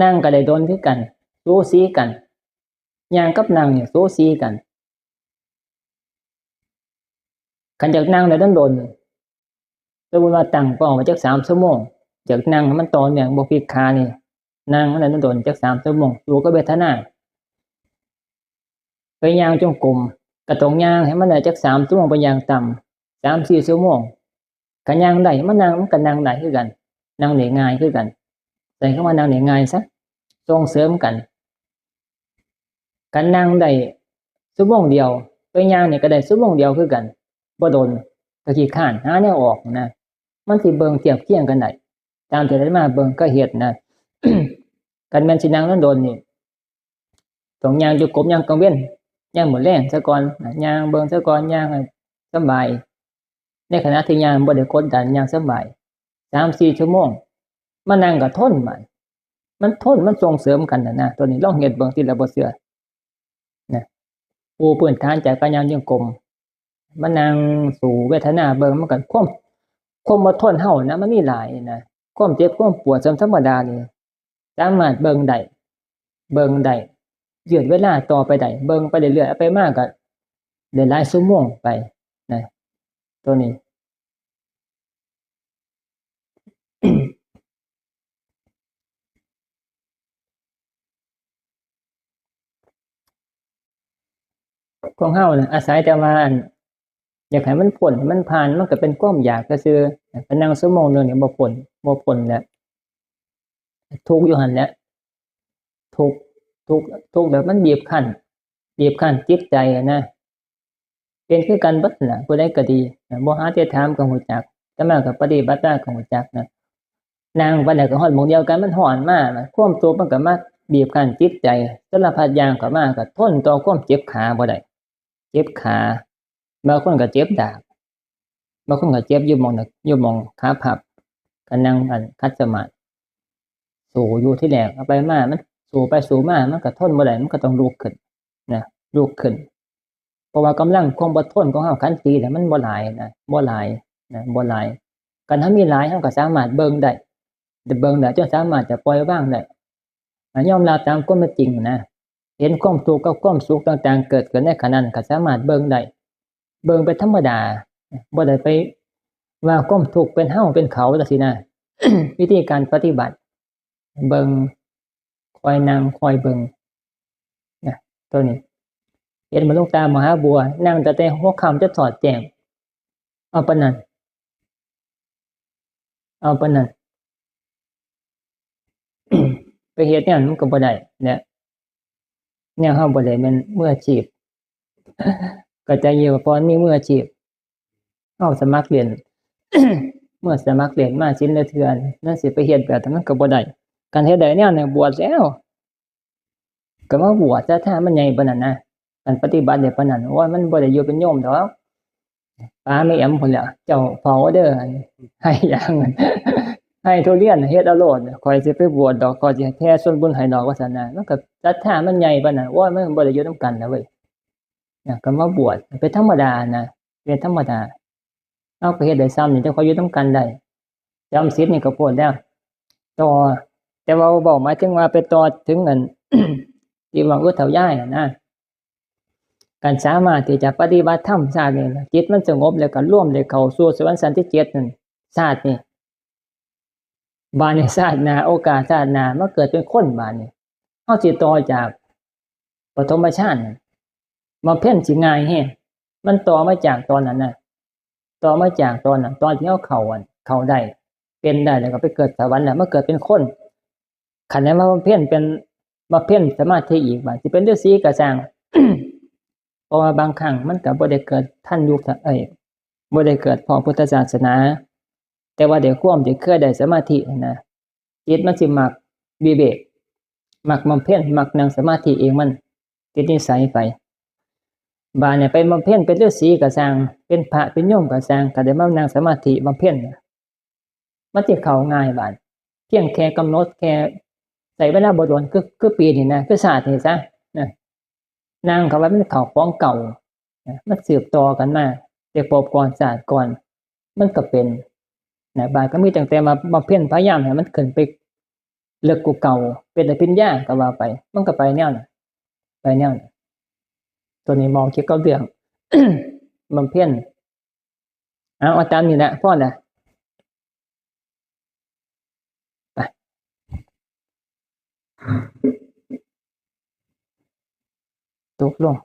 นั่งก็ได้ดนคือกัน สูสีกัน ย่างกับนั่งนี่สูสีกัน คันอยากนั่งได้ดนๆ สมมุติว่าตั้งเป้าไว้จักสามชั่วโมง อยากนั่งให้มันต่อเนื่อง บ่พลิกขานี่ นั่งให้มันดนๆ จักสามชั่วโมง อยู่กับเวทนา ไปย่างจงกรม ก็ต้องย่างให้มันได้จักสามชั่วโมงเป็นอย่างต่ำ สามสี่ชั่วโมง ก็ย่างได้ มันนั่ง มันก็นั่งได้คือกัน นั่งได้ง่ายคือกัน ใช้คำว่านั่งได้ง่ายซะ ส่งเสริมกัน คันนั่งได้ชั่วโมงเดียว ไปย่างนี่ก็ได้ชั่วโมงเดียวคือกัน บ่โดน ก็ขี้คร้าน หาแนวออกนะ มันสิเบิ่งเทียบเคียงกันได้ ตามที่ได้มาเบิ่งก็เฮ็ดนะ คันแม่นสินั่งโดนๆนี่ ต้องย่างจงกรมยามกลางเว็น ยามมื้อแลงซะก่อนนะ ย่างเบิ่งซะก่อน ย่างให้สำบาย ในขณะที่ย่างบ่ได้กดดัน ย่างสำบาย สามสี่ชั่วโมง มานั่งก็ทนบาด มันทน มันส่งเสริมกันน่ะนะ ตัวนี้ลองเฮ็ดเบิ่งติล่ะ บ่เชื่อ นะ ปูพื้นฐานจากการย่างจงกรม มานั่งสู้เวทนาเบิ่ง มันก็ความ ความอดทนเฮานะ มันมีหลายนะ ความเจ็บความปวดส่วนธรรมดานี่ สามารถเบิ่งได้ เบิ่งได้ ยืดเวลาต่อไปได้ เบิ่งไปเรื่อยๆ เอาไปมาก็ได้หลายชั่วโมงไปนะ ตัวนี้ ของเฮาน่ะ อาศัยแต่ว่าอัน อยากให้มันพ้น ให้มันผ่าน มันก็เป็นความอยากซื่อๆ ไปนั่งชั่วโมงหนึ่งเนี่ยบ่พ้น บ่พ้นแหละ ทุกข์อยู่หั่นแหละ ทุกข์ ทุกข์ ทุกข์แบบมันบีบคั้น บีบคั้นจิตใจอะนะ เป็นคือกันเบิดน่ะ ผู้ใดก็ดีนะ บ่หาแต่ถามก็ฮู้จัก อาตมาก็ปฏิบัติมาก็ฮู้จักนะ นั่งปานใดก็ฮ้อนหม่องเดียวกัน มันฮ้อนมานะ ความทุกข์มันก็มาบีบคั้นจิตใจ สารพัดอย่างเข้ามา ก็ทนต่อความเจ็บขาบ่ได้ เจ็บขา บางคนก็เจ็บดาก บางคนก็เจ็บอยู่หม่องน่ะ อยู่หม่องขาพับ ก็นั่งอันขัดสมาธิ สู้อยู่ที่แรก เอาไปมา มันสู้ไปสู้มา มันก็ทนบ่ได้ มันก็ต้องลุกขึ้นนะ ลุกขึ้น เพราะว่ากำลังความอดทนของเฮาขันติน่ะ มันบ่หลายนะ บ่หลายนะ บ่หลาย คันเฮามีหลาย เฮาก็สามารถเบิ่งได้ เบิ่งได้จนสามารถจะปล่อยวางได้ อ่ะ ยอมรับตามความเป็นจริงนะ เห็นความทุกข์กับความสุขต่างๆ เกิดขึ้นในขณะนั้น ก็สามารถเบิ่งได้ เบิ่งเป็นธรรมดา บ่ได้ไปว่าความทุกข์เป็นเฮาเป็นเขาจังซี้นะ วิธีการปฏิบัติ เบิ่ง คอยนั่ง คอยเบิ่ง นะ ตัวนี้ เห็นบ่หลวงตามหาบัว นั่งตั้งแต่หัวค่ำจนสอดแจ้ง เอาปานนั้น เอาปานนั้น ไปเฮ็ดแนวนั้นมันก็บ่ได้ เนี่ย แนวเฮาบ่ได้แม่นมืออาชีพ เข้าใจอยู่ เพราะมีมืออาชีพ เฮาสมัครเรียน เมื่อสมัครเรียนมา ศีลละเทื่อ นั่นสิไปเฮ็ดแบบนั้นมันก็บ่ได้ คันเฮ็ดได้แนวนั้น บวชแล้ว ก็มาบวชซะ ถ้ามันใหญ่ปานนั้นนะ คันปฏิบัติได้ปานนั้น โอ้ย มันบ่ได้อยู่เป็นโยมดอก ปาแม่แอมพู้นแหละ เจ้าเฝ้าเด้อ ให้อย่างนั้น ให้ทุเรียน เฮ็ดเอาโลด ข้อยสิไปบวชดอก ข้อยสิแผ่ส่วนบุญให้ดอก ว่าซั่นนะ มันก็ศรัทธามันใหญ่ปานนั้น โอ้ย มันบ่ได้อยู่นำกันนะเว้ย นะ ก็มาบวช เป็นธรรมดานะ เป็นธรรมดา เฮาก็เฮ็ดได้ส่ำนี่ แต่ข้อยอยู่นำกันได้ จำศีลนี่ก็โพดแล้ว ต่อ แต่ว่าเว้าหมายถึงว่าไปต่อถึงอัน ที่ว่าอุทยานน่ะนะ การสามารถที่จะปฏิบัติธรรมชาตินี้นะ จิตมันสงบแล้วก็รวมได้เข้าสู่สวรรค์ชั้นที่เจ็ดนั่น ชาตินี้ บาดนี้ชาติหน้า โอกาสชาติหน้ามาเกิดเป็นคนบาดนี้ เฮาสิต่อจากปฐมฌานน่ะ บำเพ็ญสิง่ายแฮง มันต่อมาจากตอนนั้นน่ะ ต่อมาจากตอนนั้น ตอนที่เฮาเข้าอัน เข้าได้ เป็นได้ แล้วก็ไปเกิดสวรรค์ แล้วมาเกิดเป็นคน คันได้มาบำเพ็ญเป็น บำเพ็ญสมาธิอีก บาดสิเป็นฤาษีก็ช่าง เพราะว่าบางครั้งมันก็บ่ได้เกิดทันยุค เอ้ย บ่ได้เกิดพ้อพุทธศาสนา แต่ว่าด้วยความที่เคยได้สมาธิหั้นนะ จิตมันสิมักวิเวก มักบำเพ็ญ มักนั่งสมาธิเองมัน ติดนิสัยไป บาดเนี่ยไปบำเพ็ญเป็นฤาษีก็ช่าง เป็นพระเป็นโยมก็ช่าง ก็ได้มานั่งสมาธิบำเพ็ญน่ะ มันสิเข้าง่ายบาด เพียงแค่กำหนด แค่ใช้เวลาบ่โดน คือ คือปีนี้นะ คือชาตินี้ซะนะ นั่งเข้าไปมันเข้าของเก่านะ มันสืบต่อกันมา แต่ภพก่อนชาติก่อน มันก็เป็นนะ บาดก็มีตั้งแต่มาบำเพ็ญพยายามให้มันขึ้นไปเลิกกว่าเก่า เป็นอภิญญาก็ว่าไป มันก็ไปแนวนั้น ไปแนวนั้น ตัวนี้มองเกี่ยวกับเรื่อง บำเพ็ญ เอา เอาตามนี้แหละ พอละ ไป ตกลง